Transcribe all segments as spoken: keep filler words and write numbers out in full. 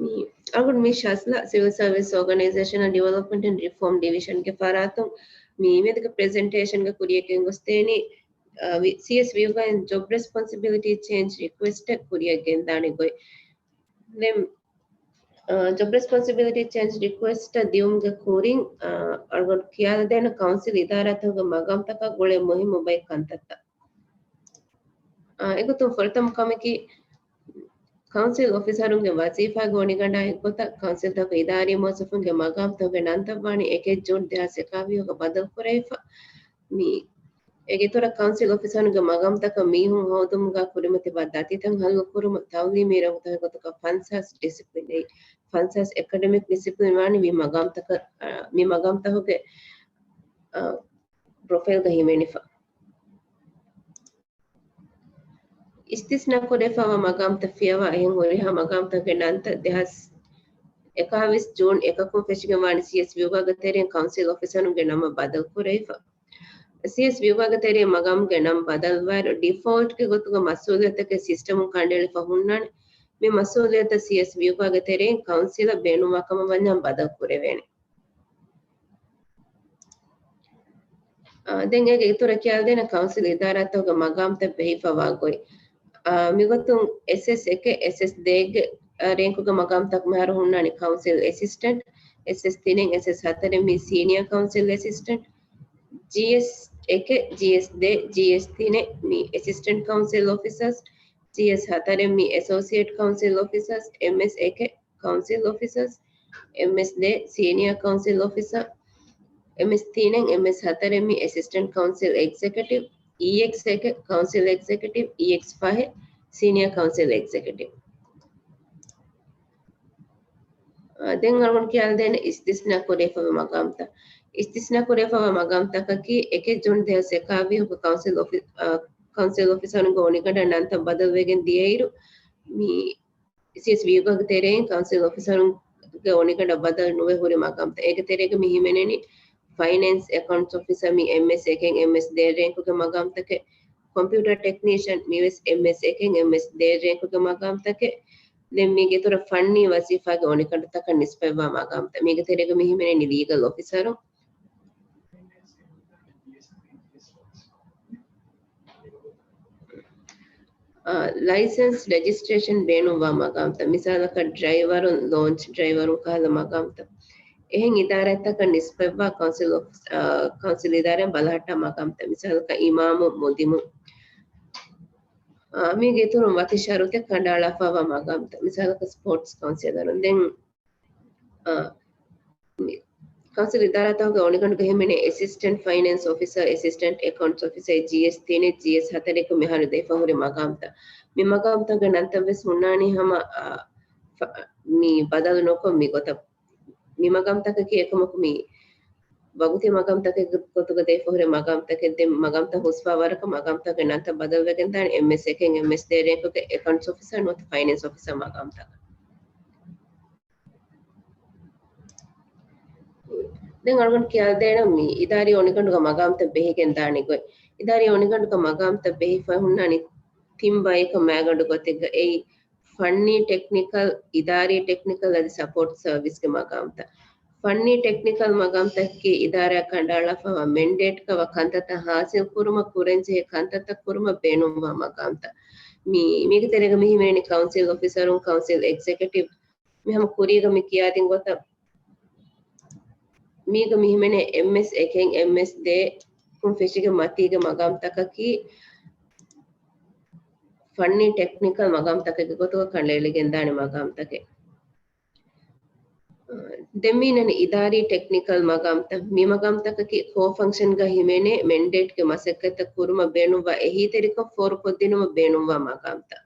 މި އަޅުގަނޑު މި ޝަޒްލާ، ސިވިލް ސަރވިސް އޯގަނައިޒޭޝަނަލް ޑިވެލޮޕްމަންޓް އެންޑް ރިފޯމް ޑިވިޝަންގެ ފަރާތުން މި މިއަދުގެ ޕްރެޒެންޓޭޝަންގެ ކުރިއަށް ގެންގޮސްދޭނީ، އާ، ވި-، ސީއެސް ވިއުގައިން ޖޮބް ރެސްޕޮންސިބިލިޓީ ޗޭންޖް ރިކުއެސްޓެއް ކުރިއަށް ގެންދާނެ ގޮތް. ދެން، އާ، ޖޮބް ރެސްޕޮންސިބިލިޓީ ޗޭންޖް ރިކުއެސްޓް ދިއުމުގެ ކުރިން، އާ، އަޅުގަނޑު ކިޔާދޭނެ ކައުންސިލް އިދާރާތަކުގެ މަގާމްތަކަށް ގުޅޭ މުހިއްމު ބައެއް ކަންތައްތައް. އާ، އެގޮތުން ފުރަތަމަ ކަމަކީ، ކައުންސިލް އޮފިސަރުންގެ ވަޒީފާގެ އޮނިގަނޑާ އެއްގޮތަށް ކައުންސިލްތަކުގެ އިދާރީ މުވައްޒަފުންގެ މަގާމްތަކުގެ ނަންތައް ވާނީ އެކެއް ޖޫން ދެހާސް އެކާވީހުގަ ބަދަލުކުރެވިފަ. މި އޭގެ އިތުރަށް ކައުންސިލް އޮފިސަރުންގެ މަގާމްތަކަށް މީހުން ހޯދުމުގަ ކުރިމަތިވާ ދަތިތައް ހައްލުކުރުމަށް ތައުލީމީ ރަނގަޅު ގޮތަކަށް ފަންސާސް ޑިސިޕްލިން އެއް، ފަންސާސް އެކަޑެމިކް ޑިސިޕްލިން ވާނީ މި މަގާމްތަކަށް، އާ، މި މަގާމްތަކުގެ، އާ، ޕްރޮފައިލްގަ ހިމެނިފަ. އިސްތިސްނާ ކުރެވިފައިވާ މަގާމްތައް ފިޔަވާ އެހެން ހުރިހާ މަގާމްތަކުގެ ނަންތައް ދެހާސް އެކާވީސް ޖޫން އެކަކުން ފެށިގެން ވާނީ ސީއެސް ވިއުގާގެ ތެރެއިން ކައުންސިލް އޮފިސަރުންގެ ނަމަށް ބަދަލު ކުރެވިފަ. ސީއެސް ވިއުގާގެ ތެރެއިން މަގާމްގެ ނަން ބަދަލުވާއިރު، ޑިފޯލްޓްގެ ގޮތުގަ މަސްއޫލިއްޔަތަކެއް ސިސްޓަމުން ކަނޑައެޅިފަ ހުންނާނެ. މި މަސްއޫލިއްޔަތަށް ސީއެސް ވިއުގާގެ ތެރެއިން ކައުންސިލަށް ބޭނުންވާ ކަމަށް ވަންޏާ ބަދަލު ކުރެވޭނެ. އާ، ދެން އޭގެ އިތުރަށް ކިޔާދޭނެ ކައުންސިލް އިދާރާތަކުގެ މަގާމްތައް ބެހިފަވާ ގޮތް. އާ، މިގޮތުން އެސްއެސް އެކެއް، އެސްއެސް ދޭއްގެ، އާ، ރޭންކުގެ މަގާމްތައް މިހާރު ހުންނާނީ ކައުންސިލް އެސިސްޓެންޓް، އެސްއެސް ތިނެއް، އެސްއެސް ހަތަރެއް މީ ސީނިއާ ކައުންސިލް އެސިސްޓެންޓް، ޖީއެސް އެކެއް، ޖީއެސް ދޭއް، ޖީއެސް ތިނެއް މީ އެސިސްޓެންޓް ކައުންސިލް އޮފިސާސް، ޖީއެސް ހަތަރެއް މީ އެސޯސިއޭޓް ކައުންސިލް އޮފިސާސް، އެމްއެސް އެކެއް، ކައުންސިލް އޮފިސާސް، އެމްއެސް ދޭއް ސީނިއާ ކައުންސިލް އޮފިސާ، އެމްއެސް ތިނެއް، އެމްއެސް ހަތަރެއް މީ އެސިސްޓެންޓް ކައުންސިލް އެގްޒެކެޓިވް، އީއެކްސް އެކެއް، ކައުންސިލް އެގްޒެކެޓިވް، އީއެކްސް ފަހެއް ސީނިއާ ކައުންސިލް އެގްޒެކެޓިވް. އާ، ދެން އަޅުގަނޑު ކިޔާދޭނެ އިސްތިސްނާ ކުރެވިފައިވާ މަގާމްތައް. އިސްތިސްނާ ކުރެވިފައިވާ މަގާމްތަކަކީ، އެކެއް ޖޫން ދެހާސް އެކާވީހުގަ ކައުންސިލް އޮފި-، އާ، ކައުންސިލް އޮފިސަރުންގެ އޮނިގަނޑަށް ނަންތައް ބަދަލުވެގެން ދިޔައިރު، މި ސީއެސް ވިއުގާގެ ތެރެއިން ކައުންސިލް އޮފިސަރުންގެ އޮނިގަނޑަށް ބަދަލު ނުވެ ހުރި މަގާމްތައް. އޭގެ ތެރޭގަ މި ހިމެނެނީ ފައިނޭންސް އެކައުންޓްސް އޮފިސަރ މީ އެމްއެސް އެކެއް އެމްއެސް ދޭއް ރޭންކުގެ މަގާމްތަކެއް، ކޮމްޕިއުޓަރ ޓެކްނީޝަން މީވެސް އެމްއެސް އެކެއް އެމްއެސް ދޭއް ރޭންކުގެ މަގާމްތަކެއް. ދެން މީގެ އިތުރަށް ފަންނީ ވަޒީފާގެ އޮނިގަނޑުތަކަށް ނިސްބަތްވާ މަގާމްތައް. މީގެ ތެރޭގަ މި ހިމެނެނީ ލީގަލް އޮފިސަރު. އާ، ލައިސަންސް ރެޖިސްޓްރޭޝަން ބޭނުންވާ މަގާމްތައް، މިސާލަކަށް ޑްރައިވަރުން، ލޯންޗް ޑްރައިވަރުން ކަހަލަ މަގާމްތައް. އެހެން އިދާރާތަކަށް ނިސްބަތްވާ ކައުންސިލް އޮފިސް-، އާ، ކައުންސިލް އިދާރާއިން ބަލަހައްޓާ މަގާމްތައް، މިސާލަކަށް އިމާމު، މުދިމު. އާ، މީގެ އިތުރުން ވަކި ޝަރުތެއް ކަނޑައަޅާފައިވާ މަގާމްތައް، މިސާލަކަށް ސްޕޯޓްސް ކައުންސިލަރުން. ދެން އާ، މި ކައުންސިލް އިދާރާތަކުގެ އޮނިގަނޑުގަ ހިމެނޭ އެސިސްޓެންޓް ފައިނޭންސް އޮފިސަރ، އެސިސްޓެންޓް އެކައުންޓްސް އޮފިސަރ، ޖީއެސް ތިނެއް، ޖީއެސް ހަތަރެއް މިހާރު ދެފަ ހުރި މަގާމްތައް. މި މަގާމްތަކުގެ ނަންތައް ވެސް ހުންނާނީ ހަމަ، އާ، ފަ-، މި ބަދަލު ނުކޮށް މި ގޮތަށް. މި މަގާމްތަކަކީ އެކަމަކު މި ވަގުތީ މަގާމްތަކެއްގެ ގޮތުގަ ދެފަ ހުރި މަގާމްތަކެއް. ދެން މަގާމްތައް ހުސްވާ ވަރަކަށް މަގާމްތަކުގެ ނަންތައް ބަދަލުވެގެން ދާނެ އެމްއެސް އެކެއް އެމްއެސް ދޭއް ރޭންކުގެ އެކައުންޓްސް އޮފިސަރ ނުވަތަ ފައިނޭންސް އޮފިސަރ މަގާމްތަކަށް. ދެން އަޅުގަނޑު ކިޔާދޭނަން މި އިދާރީ އޮނިގަނޑުގަ މަގާމްތައް ބެހިގެން ދާނެ ގޮތް. އިދާރީ އޮނިގަނޑުގަ މަގާމްތައް ބެހިފަ ހުންނާނީ ތިން ބަޔަކަށް މައިގަނޑު ގޮތެއްގަ. އެއީ ފަންނީ ޓެކްނިކަލް، އިދާރީ ޓެކްނިކަލް އަދި ސަޕޯޓް ސަރވިސްގެ މަގާމްތައް. ފަންނީ ޓެކްނިކަލް މަގާމްތަކަކީ އިދާރާއަށް ކަނޑައަޅާފައިވާ މެންޑޭޓްކަށް ވާ ކަންތައްތައް ހާސިލް ކުރުމަށް ކުރަންޖެހޭ ކަންތައްތައް ކުރުމަށް ބޭނުންވާ މަގާމްތައް. މި، މީގެ ތެރޭގަ މި ހިމެނެނީ ކައުންސިލް އޮފިސަރުން، ކައުންސިލް އެގްޒެކެޓިވް، މި ހަމަ ކުރީގަ މި ކިޔާދިން ގޮތަށް މީގަ މި ހިމެނޭ އެމްއެސް އެކެއް އެމްއެސް ދޭއް ކުން ފެށިގެން މަތީގެ މަގާމްތަކަކީ ފަންނީ ޓެކްނިކަލް މަގާމްތަކެއްގެ ގޮތުގަ ކަނޑައެޅިގެންދާނެ މަގާމްތަކެއް. ދެން މި އިންނަނީ އިދާރީ ޓެކްނިކަލް މަގާމްތައް. މި މަގާމްތަކަކީ ކޯ ފަންކްޝަންގަ ހިމެނޭ މެންޑޭޓްގެ މަސައްކަތްތައް ކުރުމަށް ބޭނުންވާ އެހީތެރިކަން ފޯރުކޮށްދިނުމަށް ބޭނުންވާ މަގާމްތައް.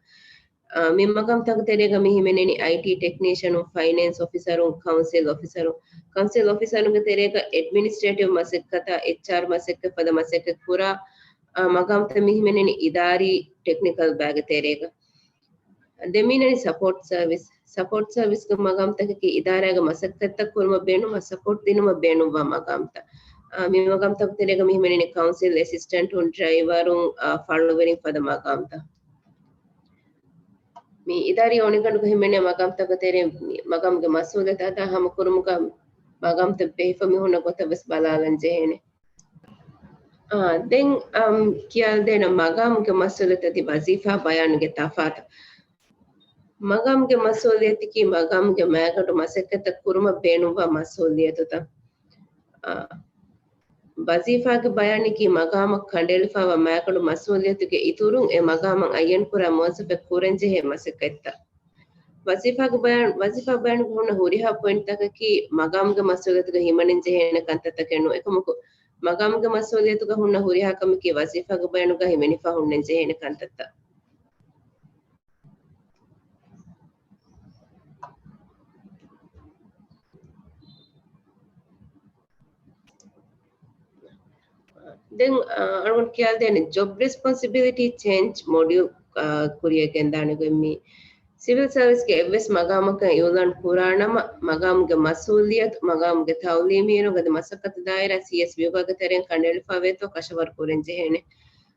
އާ، މި މަގާމްތަކުގެ ތެރޭގަ މި ހިމެނެނީ އައިޓީ ޓެކްނީޝަނުން، ފައިނޭންސް އޮފިސަރުން، ކައުންސިލް އޮފިސަރުން. ކައުންސިލް އޮފިސަރުންގެ ތެރޭގަ އެޑްމިނިސްޓްރޭޓިވް މަސައްކަތާ، އެޗްއާރް މަސައްކަތް ފަދަ މަސައްކަތް ކުރާ، އާ، މަގާމްތައް މި ހިމެނެނީ އިދާރީ ޓެކްނިކަލް ބައިގެ ތެރޭގަ. ދެން މި އިންނަނީ ސަޕޯޓް ސަރވިސް. ސަޕޯޓް ސަރވިސްގެ މަގާމްތަކަކީ އިދާރާގެ މަސައްކަތްތައް ކުރުމަށް ބޭނުންވާ، ސަޕޯޓް ދިނުމަށް ބޭނުންވާ މަގާމްތައް. އާ، މި މަގާމްތަކުގެ ތެރޭގަ މި ހިމެނެނީ ކައުންސިލް އެސިސްޓެންޓުން، ޑްރައިވަރުން، އާ، ފަޅުވެރިން ފަދަ މަގާމްތައް. މި އިދާރީ އޮނިގަނޑުގަ ހިމެނޭ މަގާމްތަކުގެ ތެރެއިން މި މަގާމްގެ މަސްއޫލިއްޔަތު އަދާ ހަމަކުރުމުގަ މަގާމްތައް ބެހިފަ މި ހުންނަ ގޮތަށް ވެސް ބަލާލަން ޖެހޭނެ. އާ، ދެން، އަމް، ކިޔާދޭނަ މަގާމުގެ މަސްއޫލިއްޔަތު އަދި ވަޒީފާ ބަޔާނުގެ ތަފާތު. މަގާމުގެ މަސްއޫލިއްޔަތަކީ މަގާމުގެ މައިގަނޑު މަސައްކަތްތައް ކުރުމަށް ބޭނުންވާ މަސްއޫލިއްޔަތުތައް. އާ، ވަޒީފާގެ ބަޔާނަކީ މަގާމަށް ކަނޑައެޅިފައިވާ މައިގަނޑު މަސްއޫލިއްޔަތުގެ އިތުރުން އެ މަގާމަށް އައްޔަންކުރާ މުވައްޒަފެއް ކުރަންޖެހޭ މަސައްކަތްތައް. ވަޒީފާގެ ބަޔާން، ވަޒީފާ ބަޔާނުގަ ހުންނަ ހުރިހާ ޕޮއިންޓްތަކަކީ މަގާމުގެ މަސްއޫލިއްޔަތުގަ ހިމަނެން ޖެހޭނެ ކަންތައްތަކެއް ނޫން. އެކަމަކު، މަގާމުގެ މަސްއޫލިއްޔަތުގަ ހުންނަ ހުރިހާ ކަމަކީ ވަޒީފާގެ ބަޔާނުގަ ހިމެނިފަ ހުންނަން ޖެހޭނެ ކަންތައްތައް. ދެން، އަޅުގަނޑު ކިޔާދޭނެ ޖޮބް ރެސްޕޮންސިބިލިޓީ ޗޭންޖް މޮޑިއުލް، އާ، ކުރިއަށް ގެންދާނެ ގޮތް މި ސިވިލް ސަރވިސްގެ އެއްވެސް މަގާމަކަށް އިއުލާން ކުރާނަމަ، މަގާމުގެ މަސްއޫލިއްޔަތު، މަގާމުގެ ތައުލީމީ ރޮނގު އަދި މަސައްކަތު ދާއިރާ ސީއެސްވިއުގަ ތެރެއިން ކަނޑައެޅިފަ ވޭތޯ ކަށަވަރު ކުރަން ޖެހޭނެ.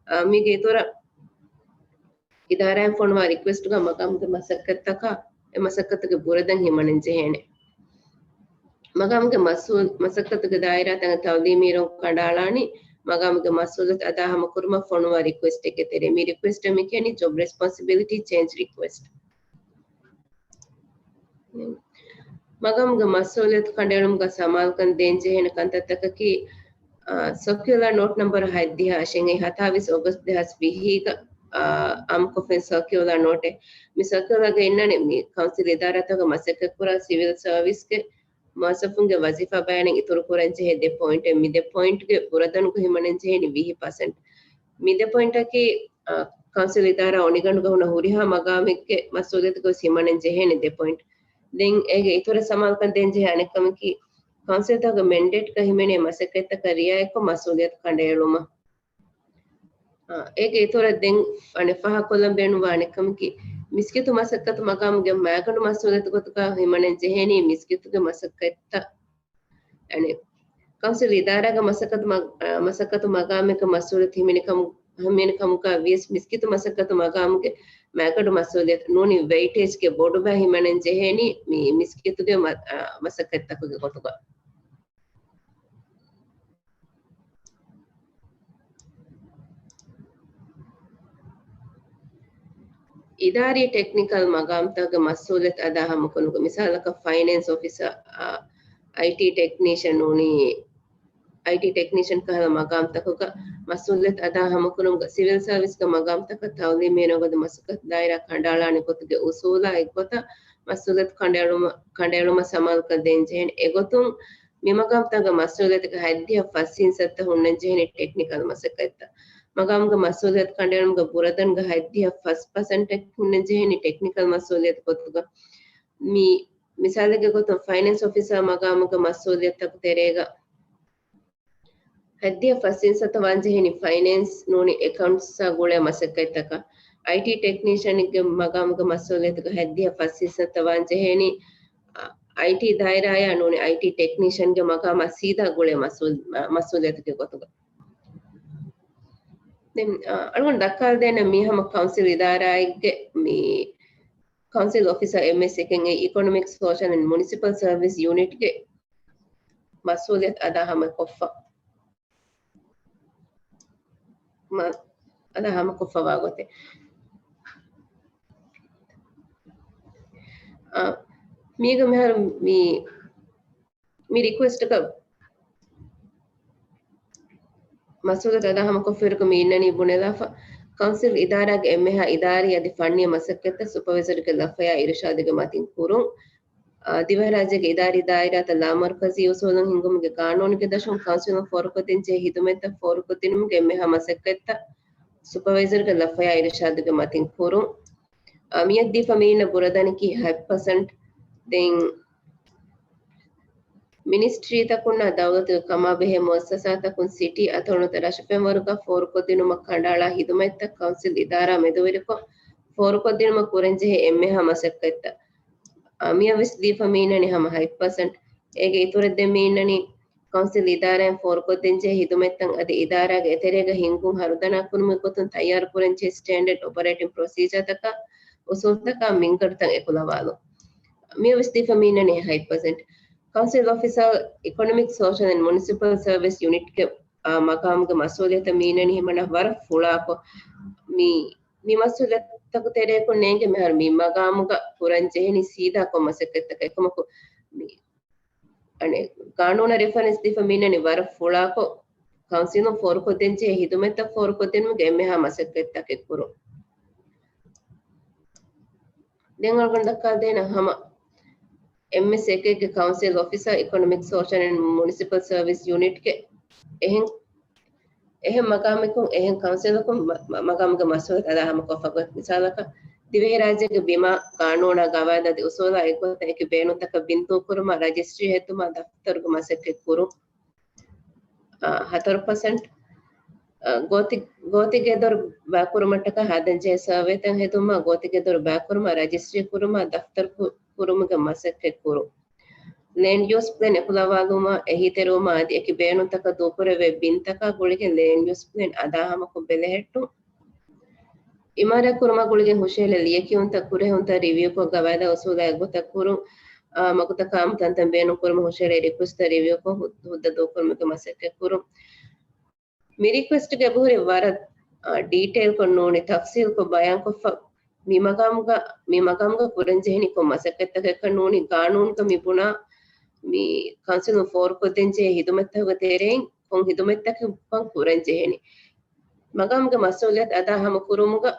އާ، މީގެ އިތުރަށް އިދާރާއިން ފޮނުވާ ރިކުއެސްޓްގަ މަގާމުގެ މަސައްކަތްތަކަށް އެ މަސައްކަތުގެ ބުރަދަން ހިމަނަން ޖެހޭނެ. މަގާމުގެ މަސްއޫލް، މަސައްކަތުގެ ދާއިރާތަކަށް ތައުލީމީ ރޮނގު ކަނޑައަޅާނީ މަގާމުގެ މަސްއޫލިއްޔަތު އަދާ ހަމަކުރުމަށް ފޮނުވާ ރިކުއެސްޓެއްގެ ތެރޭ. މި ރިކުއެސްޓަށް މި ކިޔަނީ ޖޮބް ރެސްޕޮންސިބިލިޓީ ޗޭންޖް ރިކުއެސްޓް. މަގާމުގެ މަސްއޫލިއްޔަތު ކަނޑައެޅުމުގަ ސަމާލުކަން ދޭންޖެހޭނެ ކަންތައްތަކަކީ، އާ، ސަރކިއުލާ ނޯޓް ނަމްބަރު ހަތްދިހަ އަށެއް ހަތާވީސް އޮގަސްޓް ދެހާސް ވިހީގަ، އާ، އާއްމުކޮށްފައި ސަރކިއުލާ ނޯޓެއް. މި ސަރކިއުލާގަ އިންނަނީ މި ކައުންސިލް އިދާރާތަކުގަ މަސައްކަތްކުރާ ސިވިލް ސަރވިސްގެ މުވައްޒަފުންގެ ވަޒީފާ ބަޔާނެއް އިތުރުކުރަންޖެހޭ ދެ ޕޮއިންޓެއް. މި ދެ ޕޮއިންޓްގެ ބުރަދަނުގަ ހިމަނަންޖެހޭނީ ވިހި ޕަސެންޓް. މި ދެ ޕޮއިންޓަކީ، އާ، ކައުންސިލް އިދާރާ އޮނިގަނޑުގަ ހުންނަ ހުރިހާ މަގާމެއްގެ މަސްއޫލިއްޔަތުގަ ހިމަނަން ޖެހޭނެ ދެ ޕޮއިންޓް. ދެން އޭގެ އިތުރަށް ސަމާލުކަން ދޭންޖެހޭ އަނެއް ކަމަކީ، ކައުންސިލްތަކުގެ މެންޑޭޓްގަ ހިމެނޭ މަސައްކަތްތަކަށް ރިއާޔަތްކޮށް މަސްއޫލިއްޔަތު ކަނޑައެޅުމަށް. އާ، އޭގެ އިތުރަށް ދެން އަނެއް ފާހަގަކޮށްލަން ބޭނުންވާ އަނެއް ކަމަކީ، މިސްކިތު މަސައްކަތު މަގާމުގެ މައިގަނޑު މަސްއޫލިއްޔަތު ގޮތުގަ ހިމަނަން ޖެހޭނީ މިސްކިތުގެ މަސައްކަތްތައް. އަނެއް ކައުންސިލް އިދާރާގެ މަސައްކަތު މަ-، އާ، މަސައްކަތު މަގާމެއްގެ މަސްއޫލިއްޔަތު ހިމެނި ކަމު-، ހިމެނި ކަމުގަ ވިޔަސް މިސްކިތު މަސައްކަތު މަގާމުގެ މައިގަނޑު މަސްއޫލިއްޔަތު ނޫނީ ވެއިޓޭޖްގެ ބޮޑުބައި ހިމަނަން ޖެހޭނީ މި މިސްކިތުގެ މަ-، އާ، މަސައްކަތްތަކުގެ ގޮތުގަ. އިދާރީ ޓެކްނިކަލް މަގާމްތަކުގެ މަސްއޫލިއްޔަތު އަދާ ހަމަކުރުމުގެ މިސާލަކަށް ފައިނޭންސް އޮފިސަރ، އާ، އައިޓީ ޓެކްނީޝަން ނޫނީ، އައިޓީ ޓެކްނީޝަން ކަހަލަ މަގާމްތަކުގަ މަސްއޫލިއްޔަތު އަދާ ހަމަކުރުމުގަ ސިވިލް ސަރވިސްގެ މަގާމްތަކަށް ތައުލީމީ ރޮނގު އަދި މަސައްކަތު ދާއިރާ ކަނޑައަޅާނެ ގޮތުގެ އުސޫލާ އެއްގޮތަށް މަސްއޫލިއްޔަތު ކަނޑައެޅުމަށް، ކަނޑައެޅުމަށް ސަމާލުކަން ދޭން ޖެހޭނެ. އެގޮތުން މި މަގާމްތަކުގެ މަސްއޫލިއްޔަތުގެ ހަތްދިހަ ފަސް ހިންސައްތަ ހުންނަން ޖެހޭނީ ޓެކްނިކަލް މަސައްކަތްތައް. މަގާމުގެ މަސްއޫލިއްޔަތު ކަނޑައެޅުމުގެ ބުރަދަންގެ ހަތްދިހަ ފަސް ޕަސެންޓެއް ހުންނަން ޖެހޭނީ ޓެކްނިކަލް މަސްއޫލިއްޔަތު ގޮތުގަ. މި މިސާލެއްގެ ގޮތުން ފައިނޭންސް އޮފިސަރ މަގާމުގެ މަސްއޫލިއްޔަތުތަކުގެ ތެރޭގަ ހަތްދިހަ ފަސް ހިންސައްތަ ވާން ޖެހެނީ ފައިނޭންސް ނޫނީ އެކައުންޓްސްއާ ގުޅޭ މަސައްކަތްތަކަށް. އައިޓީ ޓެކްނީޝަނެއްގެ މަގާމުގެ މަސްއޫލިއްޔަތުގެ ހަތްދިހަ ފަސް ހިންސައްތަ ވާން ޖެހޭނީ، އަ، އައިޓީ ދާއިރާއާ ނޫނީ އައިޓީ ޓެކްނީޝަންގެ މަގާމާ ސީދާ ގުޅޭ މަސްއޫލް-، މަ-، މަސްއޫލިއްޔަތުގެ ގޮތުގަ. ދެން، އަ، އަޅުގަނޑު ދައްކާލަދޭނެ މީ ހަމަ ކައުންސިލް އިދާރާއެއްގެ މި ކައުންސިލް އޮފިސަރ އެމްއެސް އެކެއް އެ އިކޮނޮމިކް، ސޯޝަލް އެންޑް މުނިސިޕަލް ސަރވިސް ޔުނިޓްގެ މަސްއޫލިއްޔަތު އަދާ ހަމަކޮށްފަ. މަ-، އަދާ ހަމަކޮށްފަވާ ގޮތެއް. އާ، މީގަ މިހާރު މި، މި ރިކުއެސްޓަކަށް މަސްއޫލިއްޔަތު އަދާ ހަމަކޮށްފިއިރުގަ މި އިންނަނީ ބުނެލާފަ، ކައުންސިލް އިދާރާގެ އެންމެހާ އިދާރީ އަދި ފަންނީ މަސައްކަތްތައް ސުޕަވައިޒަރުގެ ލަފަޔާ އިރުޝާދުގެ މަތިން ކުރުން. އާ، ދިވެހިރާއްޖޭގެ އިދާރީ ދާއިރާތައް ލާމަރުކަޒީ އުސޫލުން ހިންގުމުގެ ގާނޫނުގެ ދަށުން ކައުންސިލުން ފޯރުކޮށްދޭންޖެހޭ ހިދުމަތްތައް ފޯރުކޮށްދިނުމުގެ އެންމެހާ މަސައްކަތްތައް ސުޕަވައިޒަރުގެ ލަފަޔާ އިރުޝާދުގެ މަތިން ކުރުން. އާ، މިއަށް ދީފަ މި އިންނަ ބުރަދަނަކީ ހަތް ޕަސެންޓް. ދެން މިނިސްޓްރީތަކުންނާ ދައުލަތުގެ ކަމާބެހޭ މުއައްސަސާތަކުން ސިޓީ އަތޮޅުން ރަށުފެންވަރުގަ ފޯރުކޮށްދިނުމަށް ކަނޑައަޅާ ހިދުމަތްތައް ކައުންސިލް އިދާރާ މެދުވެރިކޮށް ފޯރުކޮށްދިނުމަށް ކުރަންޖެހޭ އެންމެހާ މަސައްކަތްތައް. އާ، މިއަށް ވެސް ދީފަ މި އިންނަނީ ހަމަ ހަތް ޕަސެންޓް. އޭގެ އިތުރަށް ދެން މި އިންނަނީ ކައުންސިލް އިދާރާއިން ފޯރުކޮށްދޭންޖެހޭ ހިދުމަތްތައް އަދި އިދާރާގެ އެތެރޭގަ ހިންގުން ހަރުދަނާ ކުރުމުގެ ގޮތުން ތައްޔާރުކުރަންޖެހޭ ސްޓޭންޑަޑް އޮޕަރޭޓިން ޕްރޮސީޖާތަކާ އުސޫލުތަކާ މިންގަނޑުތައް އެކުލަވާލުން. މިއޮވެސް ދީފަ މީނަނީ ހަތް ޕަސެންޓް. ކައުންސިލް އޮފިސަރ، އިކޮނޮމިކް، ސޯޝަލް އެންޑް މުނިސިޕަލް ސަރވިސް ޔުނިޓްގެ، އާ، މަގާމުގެ މަސްއޫލިއްޔަތަށް މީނަނީ ހިމަނާ ވަރަށް ފުޅާކޮށް، މި، މި މަސްއޫލިއްޔަތުތަކުގެ ތެރެއަކުން ނޭނގެ މިހާރު މި މަގާމުގަ ކުރަން ޖެހެނީ ސީދާ ކޮން މަސައްކަތްތަކެއް. އެކަމަކު މި އަނެއް، ގާނޫނަށް ރެފަރެންސް ދީފަ މީނަނީ ވަރަށް ފުޅާކޮށް، ކައުންސިލުން ފޯރުކޮށްދޭންޖެހޭ ހިދުމަތްތައް ފޯރުކޮށްދިނުމުގެ އެންމެހާ މަސައްކަތްތަކެއް ކުރުން. ދެން އަޅުގަނޑު ދައްކާދޭނަން ހަމަ އެމްއެސް އެކެއްގެ ކައުންސިލް އޮފިސަރ، އިކޮނޮމިކް، ސޯޝަލް އެންޑް މުނިސިޕަލް ސަރވިސް ޔުނިޓްގެ އެހެން، އެހެން މަގާމަކުން، އެހެން ކައުންސިލަކުން މަ-، މަ-، މަގާމުގެ މަސްއޫލިއްޔަތު އަދާހަމަކޮށްފަ ގޮތް. މިސާލަކަށް، ދިވެހިރާއްޖޭގެ ބިމާ، ގާނޫނާ، ގަވާއިދާ އަދި އުސޫލާ އެއްގޮތަށް އެކި ބޭނުންތަކަށް ބިން ދޫކުރުމަށް، ރަޖިސްޓްރީ ހެއްދުމާ، ދަފްތަރުގެ މަސައްކަތް ކުރުން. އާ، ހަތަރު ޕަސެންޓް. އާ، ގޯތި-، ގޯތިގެދޮރު ބައިކުރުމަށްޓަކާ ހަދަންޖެހޭ ސަރވޭތައް ހެދުމާ، ގޯތިގެދޮރު ބައިކުރުމާ، ރަޖިސްޓްރީ ކުރުމާ، ދަފްތަރު ކު-، ކުރުމުގެ މަސައްކަތް ކުރުން. ލޭންޑް ޔޫސް ޕްލޭން އެކުލަވާލުމާ، އެހީތެރިވުމާ އަދި އެކި ބޭނުންތަކަށް ދޫކުރެވޭ ބިންތަކާ ގުޅިގެން ލޭންޑް ޔޫސް ޕްލޭން އަދާހަމަކޮށް ބެލެހެއްޓުން. އިމާރާތް ކުރުމާ ގުޅިގެން ހުށަހެޅޭ ލިޔެކިޔުންތައް، ކުރެހުންތައް ރިވިއުކޮށް، ގަވާއިދާ އުސޫލާ އެއްގޮތަށް ކުރުން. އާ، މަގުތައް ކާމު ތަންތަން ބޭނުން ކުރުމަށް ހުށަހެޅޭ ރިކުއެސްޓްތައް ރިވިއުކޮށް، ހު-، ހުއްދަ ދޫކުރުމުގެ މަސައްކަތް ކުރުން. މި ރިކުއެސްޓްގެ އެބަހުރި ވަރަށް، އާ، ޑީޓެއިލްކޮށް ނޫނީ، ތަފްސީލްކޮށް ބަޔާންކޮށްފަ، މި މަގާމުގަ، މި މަގާމުގަ ކުރަންޖެހެނީ ކޮން މަސައްކަތްތަކެއްކަން ނޫނީ، ގާނޫނުގަ މި ބުނާ މި ކައުންސިލުން ފޯރުކޮށްދޭންޖެހޭ ހިދުމަތްތަކުގެ ތެރެއިން ކޮން ހިދުމަތްތަކެއްކަން ކުރަންޖެހެނީ. މަގާމުގެ މަސްއޫލިއްޔަތު އަދާ ހަމަ ކުރުމުގަ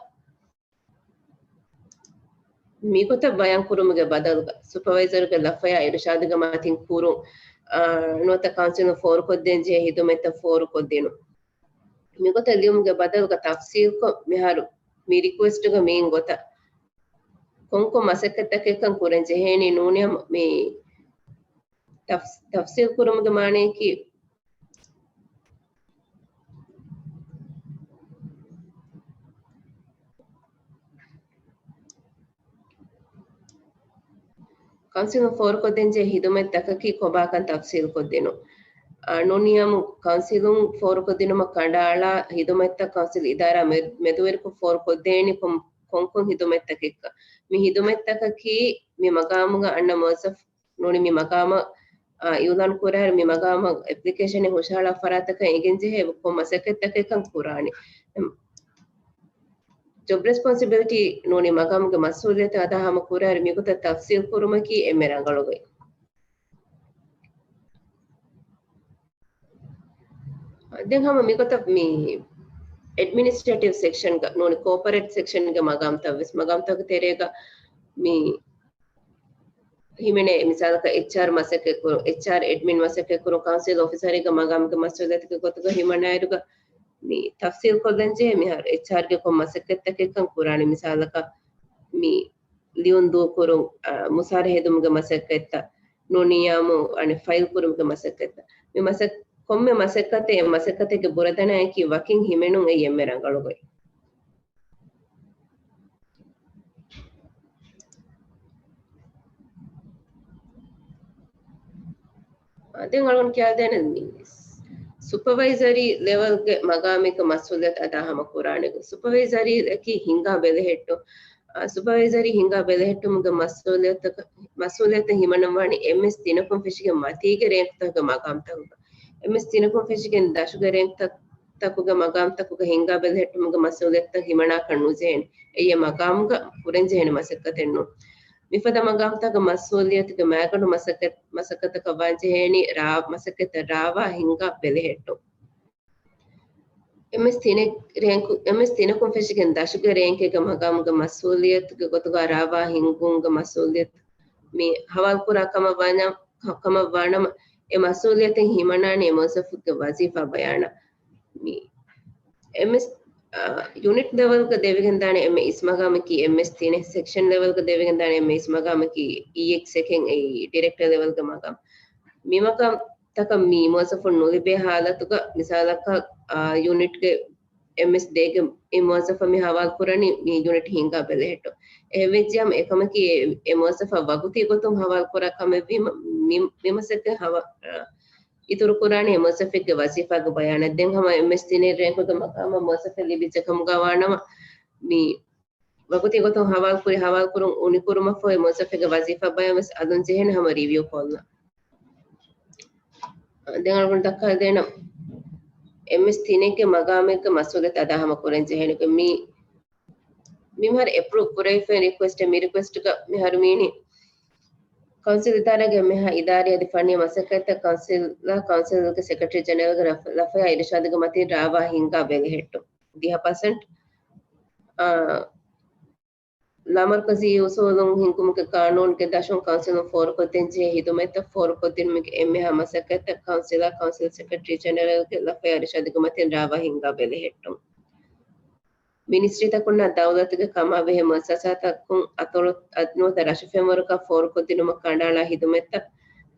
މިގޮތަށް ބަޔާން ކުރުމުގެ ބަދަލުގަ، ސުޕަވައިޒަރުގެ ލަފަޔާ އިރުޝާދުގެ މަތިން ކުރުން، އާ، ނުވަތަ ކައުންސިލުން ފޯރުކޮށްދޭންޖެހޭ ހިދުމަތްތައް ފޯރުކޮށްދިނުން. މިގޮތަށް ލިޔުމުގެ ބަދަލުގަ ތަފްސީލްކޮށް، މިހާރު މި ރިކުއެސްޓުގަ މިއިން ގޮތަށް ކޮންކޮން މަސައްކަތްތަކެއްކަން ކުރަން ޖެހޭނީ ނޫނިއަމަ މި ތަފް-، ތަފްސީލް ކުރުމުގެ މާނަޔަކީ، ކައުންސިލުން ފޯރުކޮށްދޭންޖެހޭ ހިދުމަތްތަކަކީ ކޮބާކަން ތަފްސީލްކޮށްދިނުން. އާ، ނޫނިއަމު ކައުންސިލުން ފޯރުކޮށްދިނުމަށް ކަނޑައަޅާ ހިދުމަތްތައް ކައުންސިލް އިދާރާ މެ-، މެދުވެރިކޮށް ފޯރުކޮށްދޭނީ ކޮން-، ކޮންކޮން ހިދުމަތްތަކެއްކަން. މި ހިދުމަތްތަކަކީ މި މަގާމުގަ އަންނަ މުވައްޒަފް ނޫނީ މި މަގާމަށް، އާ، އިއުލާން ކުރާއިރު މި މަގާމަށް އެޕްލިކޭޝަނެއް ހުށަހަޅާ ފަރާތަކަށް އެނގެންޖެހޭ ކޮން މަސައްކަތްތަކެއްކަން ކުރާނީ. ޖޮބް ރެސްޕޮންސިބިލިޓީ ނޫނީ މަގާމުގެ މަސްއޫލިއްޔަތު އަދާ ހަމަ ކުރާއިރު މިގޮތަށް ތަފްސީލް ކުރުމަކީ އެންމެ ރަނގަޅު ގޮތް. ދެން ހަމަ މިގޮތަށް މި އެޑްމިނިސްޓްރޭޓިވް ސެކްޝަންގަ ނޫނީ ކޯޕަރޭޓް ސެކްޝަންގެ މަގާމްތައް ވެސް މަގާމްތަކުގެ ތެރޭގަ މި ހިމެނޭ. މިސާލަކަށް އެޗްއާރް މަސައްކަތް ކުރުން، އެޗްއާރް އެޑްމިން މަސައްކަތް ކުރުން، ކައުންސިލް އޮފިސަރެއްގެ މަގާމުގެ މަސްއޫލިއްޔަތުގެ ގޮތުގަ ހިމަނާއިރުގަ މި ތަފްސީލް ކޮށްލަން ޖެހޭ މިހާރު އެޗްއާރްގެ ކޮން މަސައްކަތްތަކެއްކަން ކުރާނީ. މިސާލަކަށް މި ލިޔުން ދޫކުރުން، އަ، މުސާރަ ހެދުމުގެ މަސައްކަތްތައް، ނޫނިއްޔާމު އަނެއް ފައިލް ކުރުމުގެ މަސައްކަތްތައް. މި މަސައް-، ކޮންމެ މަސައްކަތެއް އެ މަސައްކަތެއްގެ ބުރަދަނާއަކީ ވަކިން ހިމެނުން އެއީ އެންމެ ރަނގަޅު ގޮތް. ދެން އަޅުގަނޑު ކިޔާދޭނެ މި ސުޕަވައިޒަރީ ލެވެލްގެ މަގާމެއްގެ މަސްއޫލިއްޔަތު އަދާ ހަމަ ކުރާނެ. ސުޕަވައިޒަރީއަކީ ހިންގާ ބެލެހެއްޓުން. އާ، ސުޕަވައިޒަރީ ހިންގާ ބެލެހެއްޓުމުގެ މަސްއޫލިއްޔަތަކަށް، މަސްއޫލިއްޔަތަށް ހިމަނަންވާނީ އެމްއެސް ތިނަކުން ފެށިގެން މަތީގެ ރޭންކުތަކުގެ މަގާމްތަކުގަ. އެމްއެސް ތިނަކުން ފެށިގެން ދަށުގެ ރޭންކުތައް ތަކުގެ މަގާމްތަކުގަ ހިންގާ ބެލެހެއްޓުމުގެ މަސްއޫލިއްޔަތުތައް ހިމަނާކަށް ނުޖެހޭނެ. އެއީ އެ މަގާމުގަ ކުރަންޖެހޭނެ މަސައްކަތެއް ނޫން. މިފަދަ މަގާމްތަކުގެ މަސްއޫލިއްޔަތުގެ މައިގަނޑު މަސައްކަތް، މަސައްކަތަކަށް ވާންޖެހޭނީ ރާ-، މަސައްކަތަށް ރާވާ ހިންގާ ބެލެހެއްޓުން. އެމްއެސް ތިނެއް ރޭންކު-، އެމްއެސް ތިނަކުން ފެށިގެން ދަށުގެ ރޭންކެއްގެ މަގާމުގެ މަސްއޫލިއްޔަތުގެ ގޮތުގަ ރާވާ ހިންގުމުގެ މަސްއޫލިއްޔަތު މި ހަވާލުކުރާ ކަމަށް ވާނަ-، ކަމަށް ވާނަމަ، އެ މަސްއޫލިއްޔަތެއް ހިމަނާނީ އެ މުވައްޒަފުގެ ވަޒީފާ ބަޔާނަށް. މި އެމްއެސް، އާ، ޔުނިޓް ލެވެލްގަ ދެވިގެންދާނެ އެމްއެ އިސްމަގާމަކީ އެމްއެސް ތިނެއް، ސެކްޝަން ލެވެލްގަ ދެވިގެންދާނެ އެމްއެ އިސްމަގާމަކީ އީއެކްސް އެކެއް، އެއީ ޑިރެކްޓަރ ލެވެލްގެ މަގާމް. މި މަގާމް ތަކަށް މި މުވައްޒަފުން ނުލިބޭ ހާލަތުގަ މިސާލަކަށް، އާ، ޔުނިޓްގެ އެމްއެސް ދޭގެ އެ މުވައްޒަފަށް މި ހަވާލު ކުރަނީ މި ޔުނިޓް ހިންގާ ބެލެހެއްޓުން. އެހެންވެއްޖިއާމު އެކަމަކީ އެ، އެ މުވައްޒަފާ ވަގުތީ ގޮތުން ހަވާލު ކުރާ ކަމެއްވީމަ، މި، މި މަސައްކަތް ހަވާ-، އާ، އިތުރު ކުރާނީ އެ މުވައްޒަފެއްގެ ވަޒީފާގެ ބަޔާނަށް. ދެން ހަމަ އެމްއެސް ތިނެއް ރޭންކުގެ މަގާމަށް މުވައްޒަފެއް ލިބިއްޖެ ކަމުގަ ވާނަމަ، މި ވަގުތީ ގޮތުން ހަވާލުކުރި، ހަވާލުކުރުން އުނިކުރުމަށްފަހު މުވައްޒަފެއްގެ ވަޒީފާ ބަޔާން ވެސް އަލުން ޖެހޭނެ ހަމަ ރިވިއު ކޮށްލަން. ދެން އަޅުގަނޑު ދައްކާދޭނަން އެންމެސް ތިނެއްގެ މަގާމެއްގެ މަސްއޫލިއްޔަތު އަދާ ހަމަ ކުރަން ޖެހޭނެ މި، މި މިހާރު އެޕްރޫވް ކުރެވިފައި ރިކުއެސްޓެއް، މި ރިކުއެސްޓްގަ މިހާރު މީނީ ކައުންސިލް އިދާރާގެ އެންމެހާ އިދާރީ އަދި ފަންނީ މަސައްކަތްތައް ކައުންސިލް، ކައުންސިލްގެ ސެކްރެޓަރީ ޖެނެރަލްގެ ލަފަ-، ލަފަޔާ އިރުޝާދުގެ މަތިން ރާވާ ހިންގާ ބެލެހެއްޓުން. ދިހަ ޕަސެންޓް، އާ، ލާމަރުކަޒީ އުސޫލުން ހިންގުމުގެ ގާނޫނުގެ ދަށުން ކައުންސިލުން ފޯރުކޮށްދޭން ޖެހޭ ހިދުމަތްތައް ފޯރުކޮށްދިނުމުގެ އެންމެހާ މަސައްކަތްތައް ކައުންސިލާ ކައުންސިލް ސެކްރެޓަރީ ޖެނެރަލްގެ ލަފަޔާ އިރުޝާދުގެ މަތިން ރާވާ ހިންގާ ބެލެހެއްޓުން. މިނިސްޓްރީތަކުންނާ ދައުލަތުގެ ކަމާ ބެހޭ މުއައްސަސާތަކުން އަތޮޅު ނުވަތަ ރަށު ފެންވަރުގަ ފޯރުކޮށްދިނުމަށް ކަނޑައަޅާ ހިދުމަތްތައް